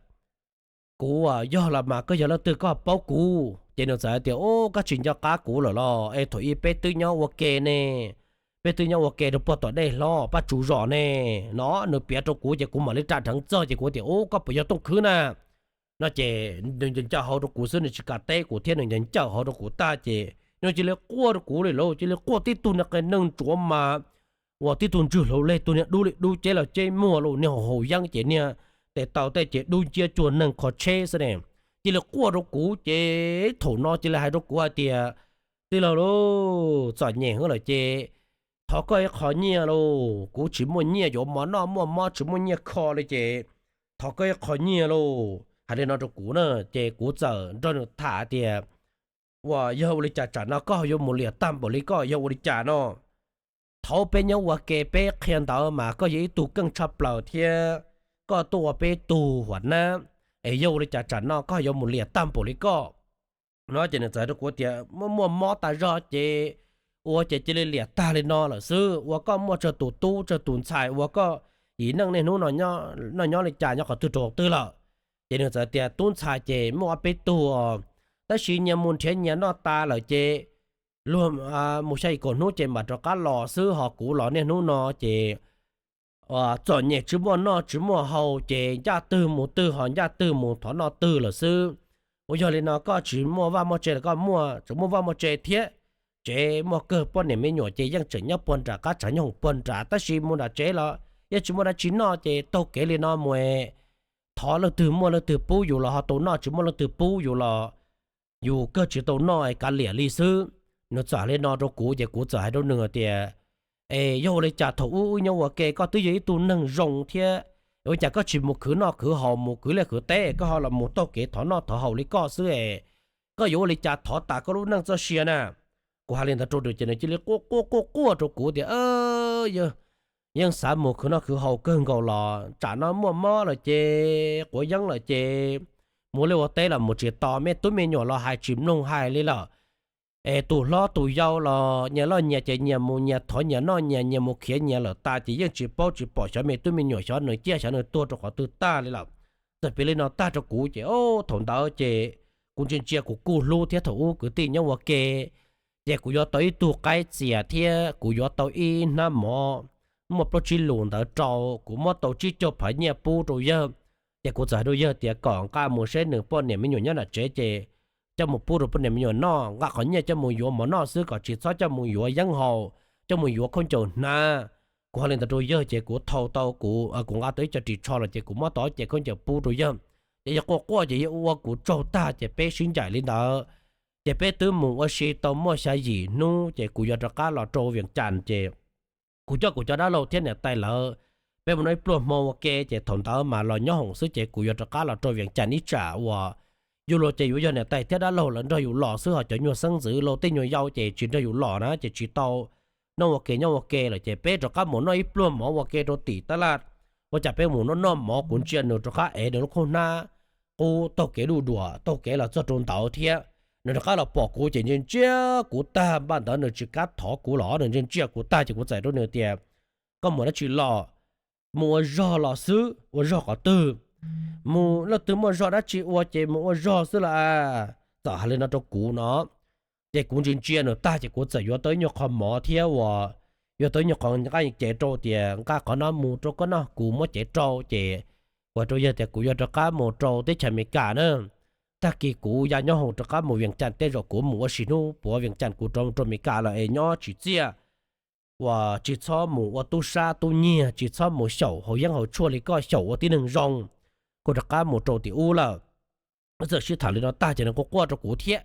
kuv yog los mas koj yog leej twg koj paub kuv? Ces nws txawm hais tias ub, koj tsis nco qab kuv lawm los es thaum ub peb twb nyob ua ke ne, peb twb nyob ua ke rau puag tom dej hlob Paj Tsuv zos ne no. Nws piav rau kuv ces kuv mam li ras dheev txog ces kuv tias ub, koj puas yog Tooj Khwb na no ces nws ncaws hau rau kuv xwb, nws tsis kam teb kuv thiab nws ncaws hau rau kuv tag ces nws cia li quaj rau kuv li lauj, cia li quaj tib tug niag qe neeg ntsuav mas uas tib tug ntswg hlau leg, tug niag dub li dub, ceb los ceb muag lauj, niag haus yeeb ces niag tes taw tej ces dub nciab cuag neeg kho tsheb xwb ne. Cia li quaj rau kuv ces thaum no cia li hais rau kuv hais tias tij laug lauj, txom nyem heev lawm ces thov koj ib qho nyiaj lauj, kuv tsis muaj nyiaj yuav mov noj, muaj mob tsis muaj nyiaj kho li ces thov koj ib qho nyiaj lauj. Hais li no rau kuv na ces kuv txawm nrog nws tham tias uas yog ua li cas tsam no koj yuav mus liam tag npaum li koj, yog ua li cas no? Thaum peb nyob ua ke peb qhia ntawd mas koj yog ib tug keej tshaj plaws thiab koj tuaj ua peb tug huam nab, es yog ua li cas tsam no koj yuav mus liam tag npaum li koj no? Ces nws txawm hais rau kuv tias muaj muaj mob tas zog ces ua ces cia li liam tag li no lawm xwb. Ua koj muaj tsawg tus tub tsawg tus ntxhais, ua koj yim neej niaj hnub no noj nyob li cas, nyob qhov twg rau qhov twg lawm? Ces nws txawm tias tub ntxhais ces muaj ob peb tug, tab sis nyias mus nrhiav nyias noj tas lawm ces luag mus xya yim kaum hnub ces mam rov qab los xwb, ho kuv los niaj hnub no ces txom nyem tsis muaj noj tsis muaj haus ces ncaj twg mus twg ho ncaj twg mus thov noj twg lawm xwb. Ua yog li no koj tsis muaj vaj muaj tse los koj muaj, tseem muaj vaj muaj tse thiab, tsev muaj kawg, poj niam me nyuam ces yeej tseem nyob puag nram qab tshav nyob hoom puag nrad, tab sis mus nram tsev los yeej tsis muaj dab tsi noj ces taug kev li no mus es thov leej twg muaj leej twg pub yus los ho tau noj, tsis muaj leej twg pub yus los yus kawg tsis tau noj es kav liam li xwb. Nws txawm hais li no rau kuv ces kuv txawm hais rau nws tias, es yog ua li cas thaum ub wb nyob ua ke, koj twb yog ib tug neeg zoo thiab, ua cas koj tsis mus khwv noj khwv haus, mus khwv liaj khwv teb, koj ho los mus taug kev thov noj thov haus li koj xwb es koj yuav ua li cas thov tas koj lub neej txoj sia na? Kuv hais li ntawd rau nws ces nws cia li quaj quaj quaj quaj rau kuv tias, yeej xav mus khwv noj khwv haus kawg nkaus los tsam no muaj mob lawm ces quav yeeb lawm ces mus liaj ua teb los mus tsis tau, me tub me nyuam los hais tsis mloog hais li lawm. Es tus hlob tus yau los nyias loj nyias ces nyias mus nyias thov nyias noj nyias, nyias mus khiav nyias lawm tas ces yeej tsis paub tsis pom xyov me tub me nyuam xyov nws ciaj xyov nws tuag rau qhov twg tag li lawm. Txawm piav li no tag rau kuv ces thaum ntawd ces kuv ntsia ntsia kuv kuj hlub thiab, thaum ub kwv tij nyob ua ke ces kuv yuav tau ib tug qaib txias thiab kuv yuav tau ib hnab mov muaj plaub tsib lus ntawd rau, kuv muab tau tsib caug phav nyiaj pub rau yawg. Ces kuv txawm hais rau yawg tias kom nqa mus saib nws poj niam me nyuam nyob nram tsev ces coj mus pub rau poj niam me nyuam noj, nqa qhov nyiaj coj mus yuav mov noj xwb kom tsis txhob coj mus yuav yeeb haus, coj mus yuav khaub ncaws hnav. Kuv hais li ntawd rau yawg ces kuv thau tau, kuv kuv nqa tau ib co ris tsho los ces kuv muab tau ob ce khaub ncaws pub rau yawg. Ces yawg quaj quaj ces yawg ua kuv tsaug tag ces peb sib ncaim li ntawd. Ces peb twb mus ua si tau muaj xya yim hnub ces kuv yuav rov qab los rau Vias Cas ces kuv coj kuv cov dab laug thiab niam tais lawv, peb mus noj ib pluag hmo ua ke ces thaum ntawd mas los nyob hoom xwb ces kuv yuav rov qab los rau Vias Cas ib tsam uas yus luag ces yuav yog niam tais thiab dab laug lawv nrog yus los xwb, ho cov nyuag xeeb ntxwv laus tej nyuag yau ces tsis nrog yus los na ces tsis tau noj ua ke nyob ua ke lawm ces peb rov qab mus noj ib pluag mov ua ke rau tim tab laj. Ua cas peb mus noj noj mov kuv ntsia nws rov qab ev nws lub khaub hnab qub taug kev duj duam taug kev los txog rau ntawd thiab. Nws rov qab los pom kuv ces ntsia ntsia kuv tag, npaum ntawd nws tsis kam thov kuv los nws ntsia ntsia kuv tag ces kuv txawm rau nws tias, koj mus dab tsi los? Mus ua zog los xwb. Ua zog qhov twg? Mus leej twg muaj zog dab tsi ua ces mus ua zog xwb las. Txawm hais li no rau kuv no ces kuv ntsia ntsia nws tag ces kuv txawm yuav tau ib nyuag qho mov thiab uas yuav tau ib nyuag qho nqaij cev rau tias nqa qhov no mus rau koj noj, kuv muab cev rau ces kuv hais rau yawg tias kuv yuav rov qab mus rau teb chaws Amelikas na. Tag kis kuv ya nyob hoom rov qab mus Vias Cas, tej zaum kuv mus ua si hnub puav Vias Cas kuv rov rau Amelikas lawm es nyob tsis txiaj, uas tsis txhob mus ua tub sab tub nyiag, tsis txhob mus xyaum haus yeeb haus tshuaj li koj xyaum ua tib neeg zoo. Kuv rov qab mus rau tim ub lawm. Txawm sib tham li no tag ces nws quaj quaj rau kuv thiab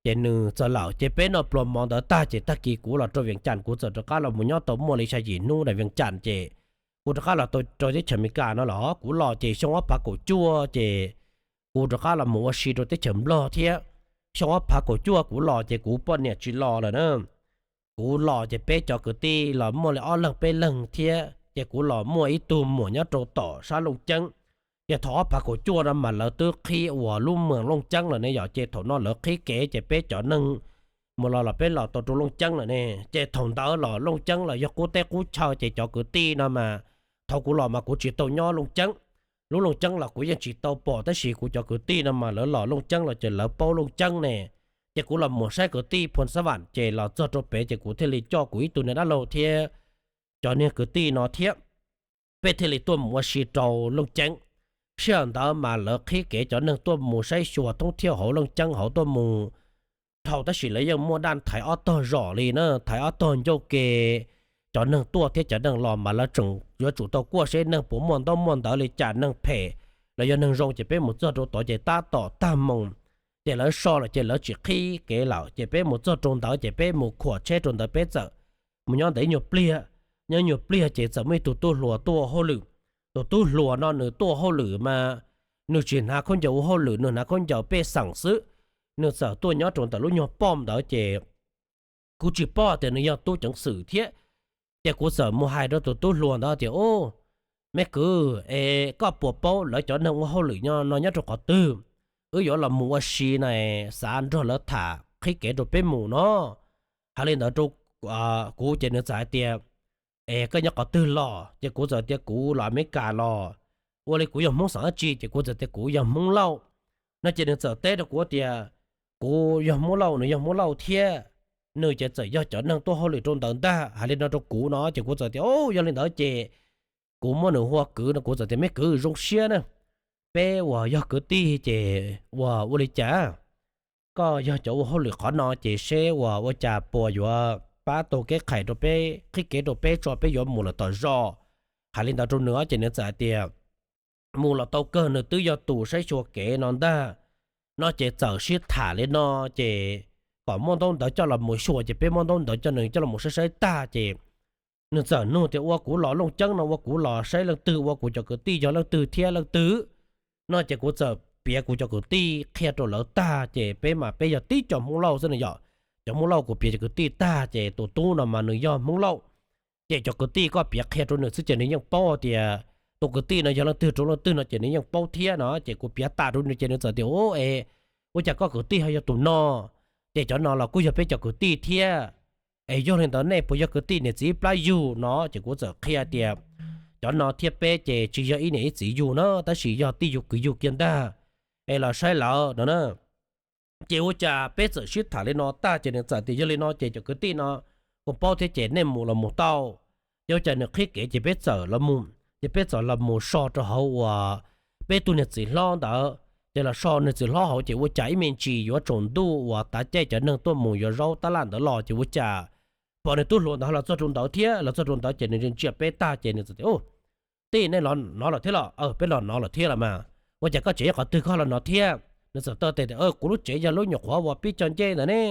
ces nws txawm lawm ces peb noj pluas mov ntawd tag ces tag kis kuv los rau Vias Cas, kuv txawm rov qab los mus nyob tau muaj li xya yim hnub nram Vias Cas ces kuv rov qab los tau rau teb chaws Amelikas no los kuv los ces xyoo ob phav kaum cuaj ces kuv rov qab los mus ua si rau teb chaws Nplog thiab. Xyoo ob phav kaum cuaj kuv los ces kuv poj niam tsis los lawm na. Kuv los ces peb cov kwv tij los muaj li ob leeg peb leeg thiab ces kuv los muaj ib tug muam nyob rau tom sab Looj Ceeb. Ces thaum ob phav kaum cuaj no mas lawv twb qhib uas lub moos Looj Ceeb lawm ne yom, ces thaum no lawv qhib kev ces peb cov neeg mus los los peb los tau rau Looj Ceeb lawm ne. Ces thaum ntawd los Looj Ceeb los yog qub teb qub chaw ces cov kwv tij no mas thaum kuv los mas kuv tsis tau nyob Looj Ceeb. Lub Looj Ceeb los kuv yeej tsis tau pom tab sis kuv cov kwv tij no mas lawv los Looj Ceeb los ces lawv paub Looj Ceeb ne. Ces kuv los mus saib kwv tij Phu Xab Vam ces los txog rau pem ces kuv thiaj li coj kuv ib tug niag dab laug thiab cov niag kwv tij no thiab peb thiaj li tuaj mus ua si rau Looj Ceeb. Sij hawm ntawd mas lawv qhib kev cov neeg tuaj mus saib xyuas thoob thiab hauv Looj Ceeb hauv tuaj mus dhau tab sis lawv yeej muaj daj thaiv ob tog zos li na, thaiv ob tog ncauj ke. Cov neeg tuaj thiab cov neeg los mas lawv tseem yuav tsum tau kuaj seb neeg puas muaj ntaub muaj ntawv li cas, neeg phem los yog neeg zoo ces peb mus txog rau tod ces tab tom tag moos ces lawv so lawm ces lawv tsis qhib kev lawm ces peb mus txog rau ntawd ces peb mus khuam tsheb rau ntawd peb txawm mus nyob ntawd ib nyuag pliag. Nyob nyuag pliag ces txawm muaj ib tug tub hluas tuaj ua hauj lwm. Tus tub hluas no nws tuaj ua hauj lwm mas nws tsis hnav khaub ncaws ua hauj lwm, nws hnav khaub ncaws pej xeem xwb. Nws txawm tuaj nyob rau ntawm lub nyuag poj ntawd ces kuv tsis paub tias nws yog tub ceev xwm thiab. Ces kuv txawm mus hais rau tus tub hluas ntawd tias, u, me kwv, es koj puas paub lawv cov neeg ua hauj lwm no nyob rau qhov twg? Wb yuav los mus ua si na, xav nrog lawv tham qhib kev rau peb mus no. Hais li ntawd rau kuv ces nws txawm hais tias, Es koj nyob qhov twg los? Ces kuv txawm tias kuv los Amelikas los. Ua li kuv yog Hmoob xeem dab tsi? Ces kuv txawm tias kuv yog Hmoob Lauj no. Ces nws txawm teb rau kuv tias kuv yog Hmoob Lauj, nws yog Hmoob Lauj thiab, nws ces txawm yog cov neeg tuaj hauj lwm rau ntawd ntag, hais li no rau kuv no. Ces kuv txawm tias, Au, yog li ntawd ces kuv muab nws hu ua kwv no. Kuv txawm tias, Me kwv, zoo siab na, peb uas yog kwv tij ces uas ua li cas koj yog cov ua hauj lwm qhov no ces seb uas ua cas puas yuav pab tau kev qhais rau peb, qhib kev rau peb tso peb yuav mus lawm tom zos. Hais li ntawd rau nws ces nws txawm hais tias mus los tau kawg, nws twb yog tus saib xyuas kev no ntag no. Ces txawm sib tham li no, ces kom muab ntaub ntawv coj los mus xyuas, ces peb muab ntaub ntawv coj nws coj los mus saib saib tag ces nws txawm nug tias ua kuv los Looj Ceeb no ua kuv los saib leej twg, ua kuv cov kwv tij yog leej twg thiab leej twg no. Ces kuv txawm piav kuv cov kwv tij qhia rau lawv tag ces peb mas peb yog tib co Hmoob Lauj xwb no yom. Cov Hmoob Lauj kuv piav cov kwv tij tag ces tus tub no mas nws yog Hmoob Lauj. Ces cov kwv tij koj piav qhia rau nws xwb ces nws yeej paub tias tus kwv tij no yog leej twg rau leej twg no ces nws yeej paub thiab no. Ces kuv piav tas rau nws ces nws txawm tias, Ua, es ua cas koj kwv tij ho yog tus no? Ces cov no los kuj yog peb cov kwv tij thiab. Es yog li ntawd nej puas yog kwv tij niam txiv ib plab yug no? Ces kuv txawm qhia tias cov no thiab peb ces tsis yog ib niam ib txiv yug na, tab sis yog tij yug kwv yug kiag ntag. Es los saib lawv no na. Ces ua cas peb txawm sib tham li no tag ces nws txawm tias yog li no ces cov kwv tij no kuj paub thiab ces nej mus los mus tau. Ces ua cas nws qhib kev ces peb txawm los mus, ces peb txawm los mus so rau hauv uas peb tug niag txiv hlob ntawd. Ces los so niag txiv hlob hauv ces ua cas ib me ntsis yuav tsaus ntuj uas tav caij cov neeg tuaj mus yuav zaub tab laj ntawd los ces ua cas pom nws tub hluas ntawd los txog rau ntawd thiab. Los txog rau ntawd ces nws ntsia peb tag ces nws txawm tias, Ua, tij, nej los no lawm thiab los? Peb los no lawm thiab los mas. Ua cas koj tsev nyob qhov twg koj los no thiab? Nws txawm taw tes tias, Kuv lub tsev yog lub nyuam qhuav uas pib cog ncej ntawd ne,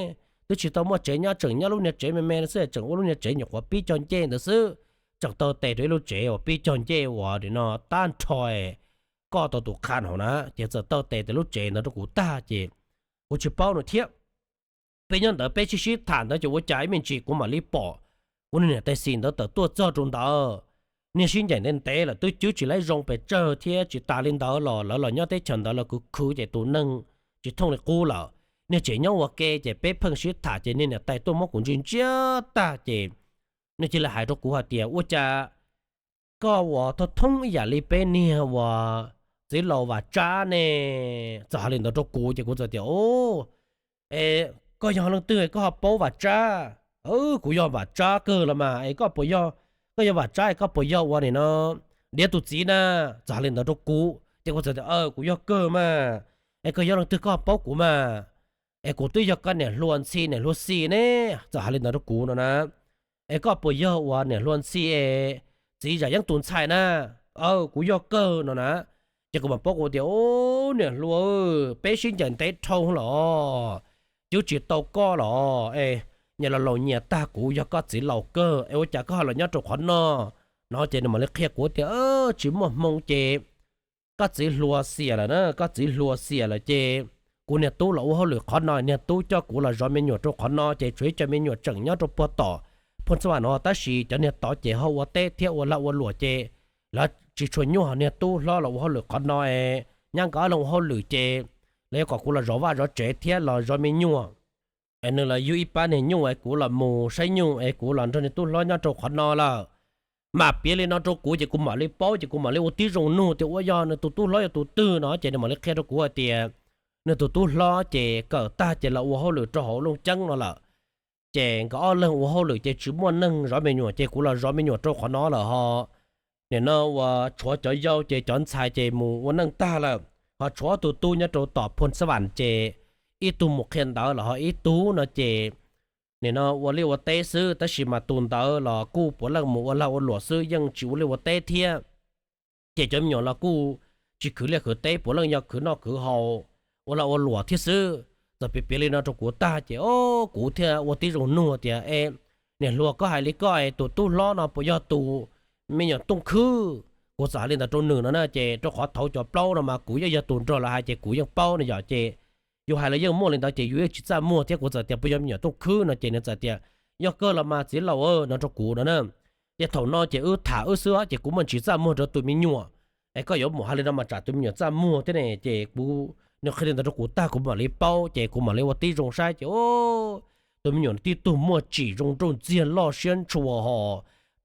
twb tsis tau muaj tsev nyob, tseem nyob lub niag tsev me me no xwb, tseem ua lub niag tsev nyuam qhuav pib cog ncej ntawd xwb. Tseem taw tes rau ib lub tsev uas pib cog ncej uas nim no tag nrho koj tau tus qha hauv na. Ces txawm taw tes tias lub tsev ntawd rau kuv tag ces kuv tsis paub no thiab. Peb nyob ntawd peb sib sib tham ntawd ces ua cas ib me ntsis kuv mam li pom kuv niag niam tais xis ntawd tawm tuaj txog rau ntawd. Niag sib ncaim ntev ntev lawm twb cwb tsis laib zoo pes tsawg thiab tsis tas li ntawd los lawv los nyob teb chaws ntawd los khwv khwv ces tus neeg tsis thooj li qub lawm. Niag tsev nyob ua ke ces peb pheej sib tham ces niag niam tais tuaj muab kuv ntsia ntsia tag ces nws cia li hais rau kuv hais tias, Ua cas koj uas thoob thoob ib yam li peb niag uas txiv laus Vam Tsab ne? Txawm hais li ntawd rau kuv ces kuv txawm tias, Es koj yog leej twg koj ho paub Vam Tsab? Kuv yog Vam Tsab kawg los mas. Es koj puas yog, koj yog Vam Tsab es koj puas yog ua nim no Diav tus txiv na? Txawm hais li ntawd rau kuv ces kuv txawm tias, Kuv yog kawg mas. Es koj yog leej twg koj ho paub kuv mas? Es kuv twb yog koj niam hluas Ntxhi niam hluas Xis ne. Txawm hais li ntawd rau kuv no na. Es koj puas yog uas niam hluas Ntxhi es txiv Zam Yeeb tus ntxhais na? Kuv yog kawg no na. Ces kuv mam paub kuv tias, Niam hluas, peb sib ncaim ntev dhau los, cwb tsis tau koj los es nyias los laus nyias tag, kuv yog koj txiv laus kawg es ua cas koj ho los nyob rau qhov no? No ces nws mam li qhia kuv tias, Tsis muaj hmoo ces koj txiv hluas xiam lawm na, koj txiv hluas xiam lawm ces kuv niag tub los ua hauj lwm qhov no, niag tub coj kuv los zov me nyuam rau qhov no ces tshuav ib co me nyuam tseem nyob rau puag tom Phooj Xab Vam no, tab sis cov niag tod ces ho ua teb thiab ua lag ua luam ces lawv tsis tshua nyuaj, niag tub hlob los ua hauj lwm qhov no es nyab nkawd ob leeg ua hauj lwm ces lawv yuav kom kuv los zov vaj zov tsev thiab los zov me nyuam. Es nws los yug ib pab niag nyuj es kuv los mus saib nyuj es kuv los nrog niag tub hlob nyob rau qhov no lawm. Mam piav li no rau kuv ces kuv mam li paub ces kuv mam li ua tib zoo nug tias ua yog nws tus tub hlob yog tus twg no ces nws mam li qhia rau kuv hais tias nws tus tub hlob ces kawm tag ces los ua hauj lwm rau hauv Looj Ceeb no lawm. Ces nkawd ob leeg ua hauj lwm ces tsis muaj neeg zov me nyuam ces kuv los zov me nyuam rau qhov no lawm ho. Nim no uas tshuav cov yau ces cov ntxhais ces mus ua neej tag lawm, ho tshuav tus tub nyob rau tom Phooj Xab Vam ces ib tug mus qhia ntawv los ho ib tug no ces nim no ua liaj ua teb xwb, tab sis mas tus ntawd los kuj puav leej mus ua lag ua luam xwb, yeej tsis ua liaj ua teb thiab. Ces cov me nyuam los kuj tsis khwv liaj khwv teb, puav leej yog khwv noj khwv haus, ua lag ua luam thiab xwb. Txawm piav piav li no rau kuv tag ces o, kuv thiaj ua tib zoo nug tias, E, niam hluas, koj hais li koj es tus tub hlob no puas yog tus me nyuam tooj khwb? Kuv txawm hais li ntawd rau nws no na, ces rau qhov thaum cov plaub no mas kuv yeej yog tus nrog lawv hais ces kuv yeej paub no yom. Ces yus hais los yeej muaj li ntawd ces yus yeej tsis txaj muag thiab. Kuv txawm tias, Puas yog me nyuam tooj khwb? No ces nws txawm tias, Yog kawg los mas txiv laus na, rau kuv no na. Ces thaum no ces wb tham wb xwb ces kuv muaj ntsis txaj muag rau tus me nyuam. Es koj yuav mus hais li no mas tsam tus me nyuam txaj muag thiab ne. Ces kuv, nws qhia li ntawd rau kuv tag kuv mam li paub ces kuv mam li ua tib zoo saib ces o, tus me nyuam tib tug muaj tsim zoo nraug ntxiag loj siab ntshua ho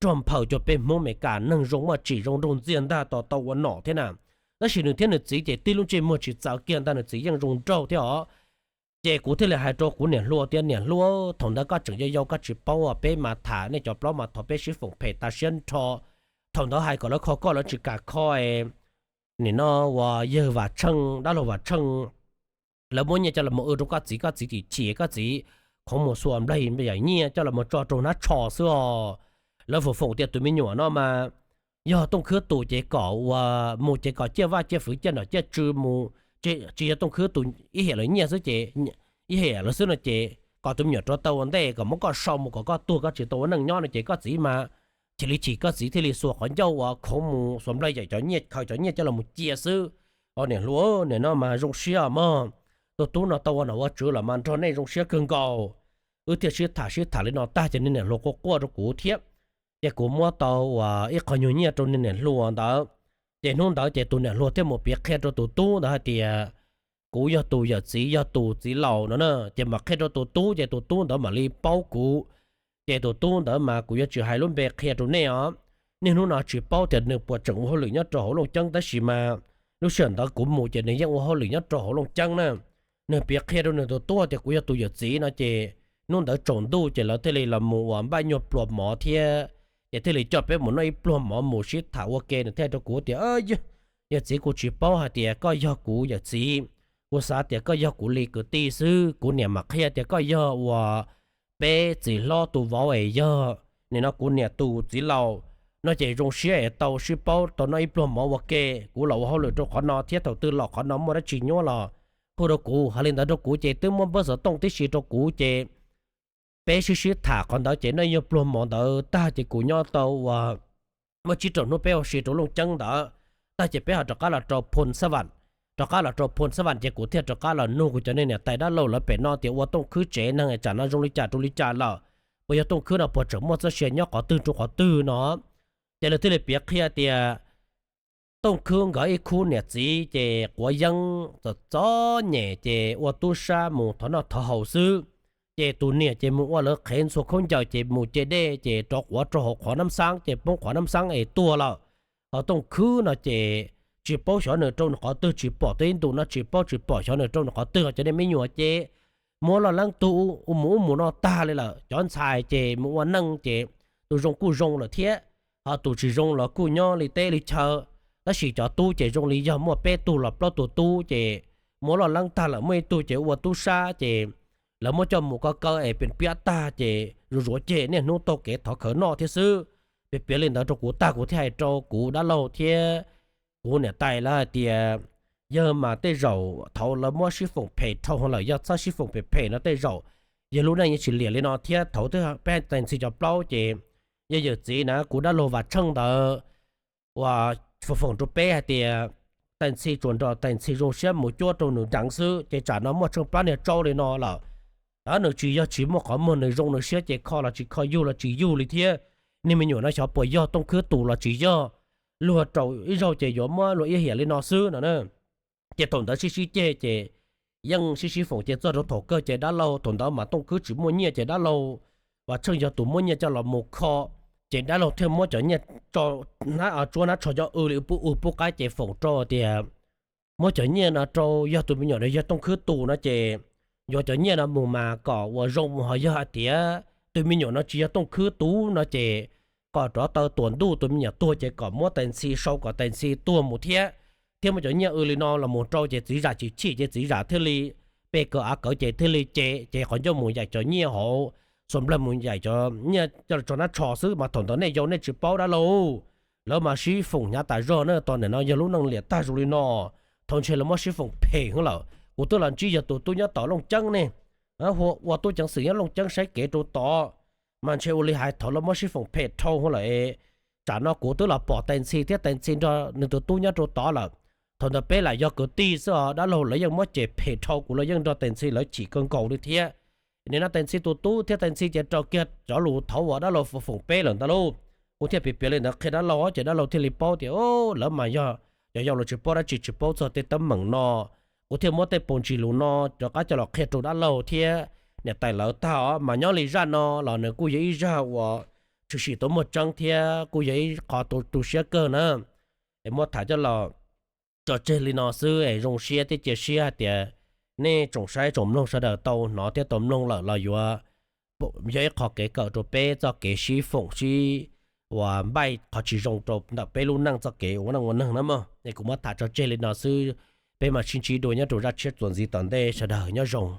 rog nphaws cuag peb Hmoob Meskas neeg zoo muaj tsim zoo nraug ntxiag ntag tos tau ua nom thiab na. Tab sis nws thiab nws txiv ces tib lub ntsej muag tsis txawv kiag ntag, nws txiv yeej zoo nraug thiab os. Ces kuv thiaj li hais rau kuv niam hluas tias, niam hluas, thaum ntawd koj tseem yau yau koj tsis paub, peb mas tham nej cov plaub mas thov peb sib foom phem tas siab nrho. Thaum ntawd hais kom lawv kho koj lawv tsis kam kho. Nim no uas yawg Vam Tsheej, dab laug Vam Tsheej, lawv muab nyiaj coj los mus w rau koj txiv, koj txiv chim chim, koj txiv qhuav mus xuas nplaig yam nyiaj coj los mus tso rau hnab tsho xwb os. Lawv foom foom tias tus me nyuam no mas yog Tooj Khwb tus ces kom uas mus ces kom ciaj vaj ciaj fwv ciaj nom ciaj tswv mus, tsis yog Tooj Khwb tus ib hiam lawv nyiaj xwb ces, ib hiam lawv xwb no ces kom tus me nyuam rov tau ua ntej kom muab koj sau mus kom koj tuag koj tsis tau ua neej nyob no ces koj txiv mas chim li chim, koj txiv thiaj li xuas qhov ncauj uas qhuav mus xuas nplaig yam cov nyiaj, khaws cov nyiaj coj los mus cia xwb. Os niam hluas, nim no mas zoo siab mog, tus tub no tau ua nom ua tswv los mas nrog nej zoo siab kawg nkaus. Wb thiaj sib tham sib tham li no tag ces niag niam hluas quaj quaj rau kuv thiab. Ces kuv muab tau uas ib qho nyuag nyiaj rau niag niam hluas ntawd. Ces hnub ntawd ces tus niam hluas thiaj mus piav qhia rau tus tub ntawd hais tias kuv yog tus yawm txiv, yog tus txiv laus no na. Ces mam qhia rau tus tub ces tus tub ntawd mam li paub kuv. Ces tus tub ntawd mas kuv yuav tsis hais lub npe qhia rau nej os. Niaj hnub no tsis paub tias nws puas tseem ua hauj lwm nyob rau hauv Looj Ceeb, tab sis mas lub sij hawm ntawd kuv mus ces nws yeej ua hauj lwm nyob rau hauv Looj Ceeb na. Nws piav qhia rau nws tus tub tias kuv yog tus yawm txiv no ces hnub ntawd tsaus ntuj ces lawv thiaj li los mus uas npaj nyuag pluas mov thiab, ces thiaj li coj peb mus noj ib pluag mov mus sib tham ua ke. Nws thiaj hais rau kuv tias, yawm txiv, kuv tsis paub hais tias koj yog kuv yawm txiv, kuv xav tias koj yog kuv li kwv tij xwb. Kuv niam mam qhia tias koj yog uas peb txiv hlob tus vauv es yog nim no kuv niam tus txiv laus no ces zoo siab es tau sib paub tau noj ib pluag mov ua ke. Kuv los ua hauj lwm rau qhov no thiab thaum twg los qhov no muaj dab tsi nyuaj los hu rau kuv, hais li ntawd rau kuv ces twb muab npawb xov tooj tib si rau kuv ces peb sib sib tham qhov ntawd ces noj ib pluag mov ntawd tag ces kuv nyob tau uas muaj tsib rau hnub peb ua si rau Looj Ceeb ntawd tag ces peb ho rov qab los rau Phoo Xab Vam. Rov qab los rau Phoo Xab Vam ces kuv thiaj rov qab los nug kuv cov niag niam tais dab laug lawv pem no tias ua Tooj Khwb tsev neeg tsam no zoo li cas rau li cas lawm, puas yog Tooj Khwb no puas tseem muaj txoj sia nyob qhov twg rau qhov twg no. Ces lawv thiaj li piav qhia tias Tooj Khwb nkawd ib khub niam txiv ces quav yeeb txom txom nyem ces ua tub sab mus thov noj thov haus xwb. Ces tus niam ces mus ua lawv qhev ntxhua khaub ncaws ces mus ce dej ces rov quav rau hauv qhov Nab Xaab ces poob qhov Nab Xaab es tuag lawm. Ho Tooj Khwb no ces tsis paub xyov nws rau qhov twg, tsis pom tej ib ntus no tsis paub tsis pom xyov nws rau qhov twg. Ho cov niag me nyuam ces muab loj leeb tug mus ub mus no tag li lawm. Cov ntxhais ces mus ua neej ces tus zoo kuj zoo lawm thiab, ho tus tsis zoo los kuj nyob li teb li chaw. Tab sis cov tub ces zoo li yog muaj peb tug los plaub tug tub ces muab loj leeb tag lawm, muaj ib tug ces ua tub sab ces lawv muab coj mus kaw kaw es piam piam tag ces zuav zuav ceg niaj hnub taug kev thov khawv noj thiab xwb. Piav piav li ntawd rau kuv tag kuv thiaj hais rau kuv dab laug thiab kuv niam tais lawv hais tias yawg mas tej zaum thaud lawv muab sib foom phem dhau lawm, yog txhob sib foom phem phem no tej zaum yawg lub neej yeej tsis liam li no thiab. Thaud twb peb tais ntxhi cov plaub ces yog yawm txiv na, kuv dab laug Vam Tsheej ntawd uas foom foom rau peb hais tias tais ntxhi tsuas nrog tais ntxhi zoo siab mus cuab rau nws deev xwb ces tsam no muaj tsheej plab niag tsau li no lawm. Nws tsis yog tsis muaj qhov muag, nws zoo nws siab ces kho los tsis kho, yug los tsis yug li thiab. Niag me nyuam no xyov puas yog Tooj Khwb tus los tsis yog, luag rau ib zaug ces yuav muab luag iab hiam li no xwb no na. Ces thaum ntawd sib sib ceg ces yeej sib sib foom ces txog rau thaum kawg ces dab laug, thaum ntawd mas Tooj Khwb tsis muaj nyiaj ces dab laug Vam Tsheej yog tus muab nyiaj coj los mus kho. Ces dab laug thiaj muab cov nyiaj tso, tsuab hnab tsho coj w li pub w pub qaib ces foom rau tias muab cov nyiaj no rau, yog tus me nyuam no yog Tooj Khwb tus no ces yuav cov nyiaj no mus mas kom uas zoo mus, ho yog hais tias tus me nyuam no tsis yog Tooj Khwb tus no ces kom rov taw tuam ntuj tus me nyuam tuag ces kom muab tais ntxhi sau kom tais ntxhi tuag mus thiab. Thiab muab cov nyiaj w li no los mus rau ces txiv zam chim chim ces txiv zam thiaj li pe kawg av kawg ces thiaj li ces, ces qhov ncauj mus yaim cov nyiaj hauv, xuas nplaig mus yaim cov nyiaj coj los tso hnab tsho xwb mas thaum ntawd nej yau nej tsis paub dab laug. Lawv mas sib foom hnyav tas zog na, tos nim no yog lub neej liam tag zoo li no. Thaud ntshe lawv muab sib foom phem heev lawm, kuv twb los ntsib yog tus tub nyob tom Looj Ceeb ne, ua tub ceev xwm nyob Looj Ceeb saib kev rau tod, mas ntshe ua li hais thaud lawv muab sib foom phem dhau heev lawm. Tsam no kuv twb los pom tais ntxhi thiab tais ntxhi nrog nws tus tub nyob rau tod lawm. Thaum ntawd peb lam yog kwv tij xwb os, dab laug lawv yeej muab cem phem dhau, kuv los yeej nrog tais ntxhi lawv chim kawg nkaus li thiab. Nim no tais ntxhi tus tub thiab tais ntxhi ces raws kiag cov lus thaud uas dab laug foom foom peb lawm ntag lauj. Kuv thiaj piav piav li ntawd qhia dab laug ces dab laug thiaj li paub tias lawv mas yog cov yau los tsis paub dab tsi, tsis paub txog tej teeb meem no. Kuv thiaj muab tej paus ntsis lus no rov qab coj los qhia rau dab laug thiab niam tais lawv tag os, mas nyob li zaj no los nws kuj yog ib zaj uas tshwm sim tau muaj tseeb thiab kuj yog ib qho tu siab kawg na. Es muab tham coj los tso tseg li no xwb es zoo siab thiab cia siab hais tias nej tsoom saib tsoom mloog sawv daws tau hnov thiab tau mloog lawm los yuav yog ib qho kev kawm rau peb txoj kev sib foom sib uas npaij qhov tsis zoo rau ntawm peb lub neej txoj kev ua neej ua neeg na mog. Es kuv muab tham tso tseg li no xwb, peb mam sib ntsib dua nyob rau zaj tshiab txuas ntxiv tom ntej, sawv daws nyob zoo.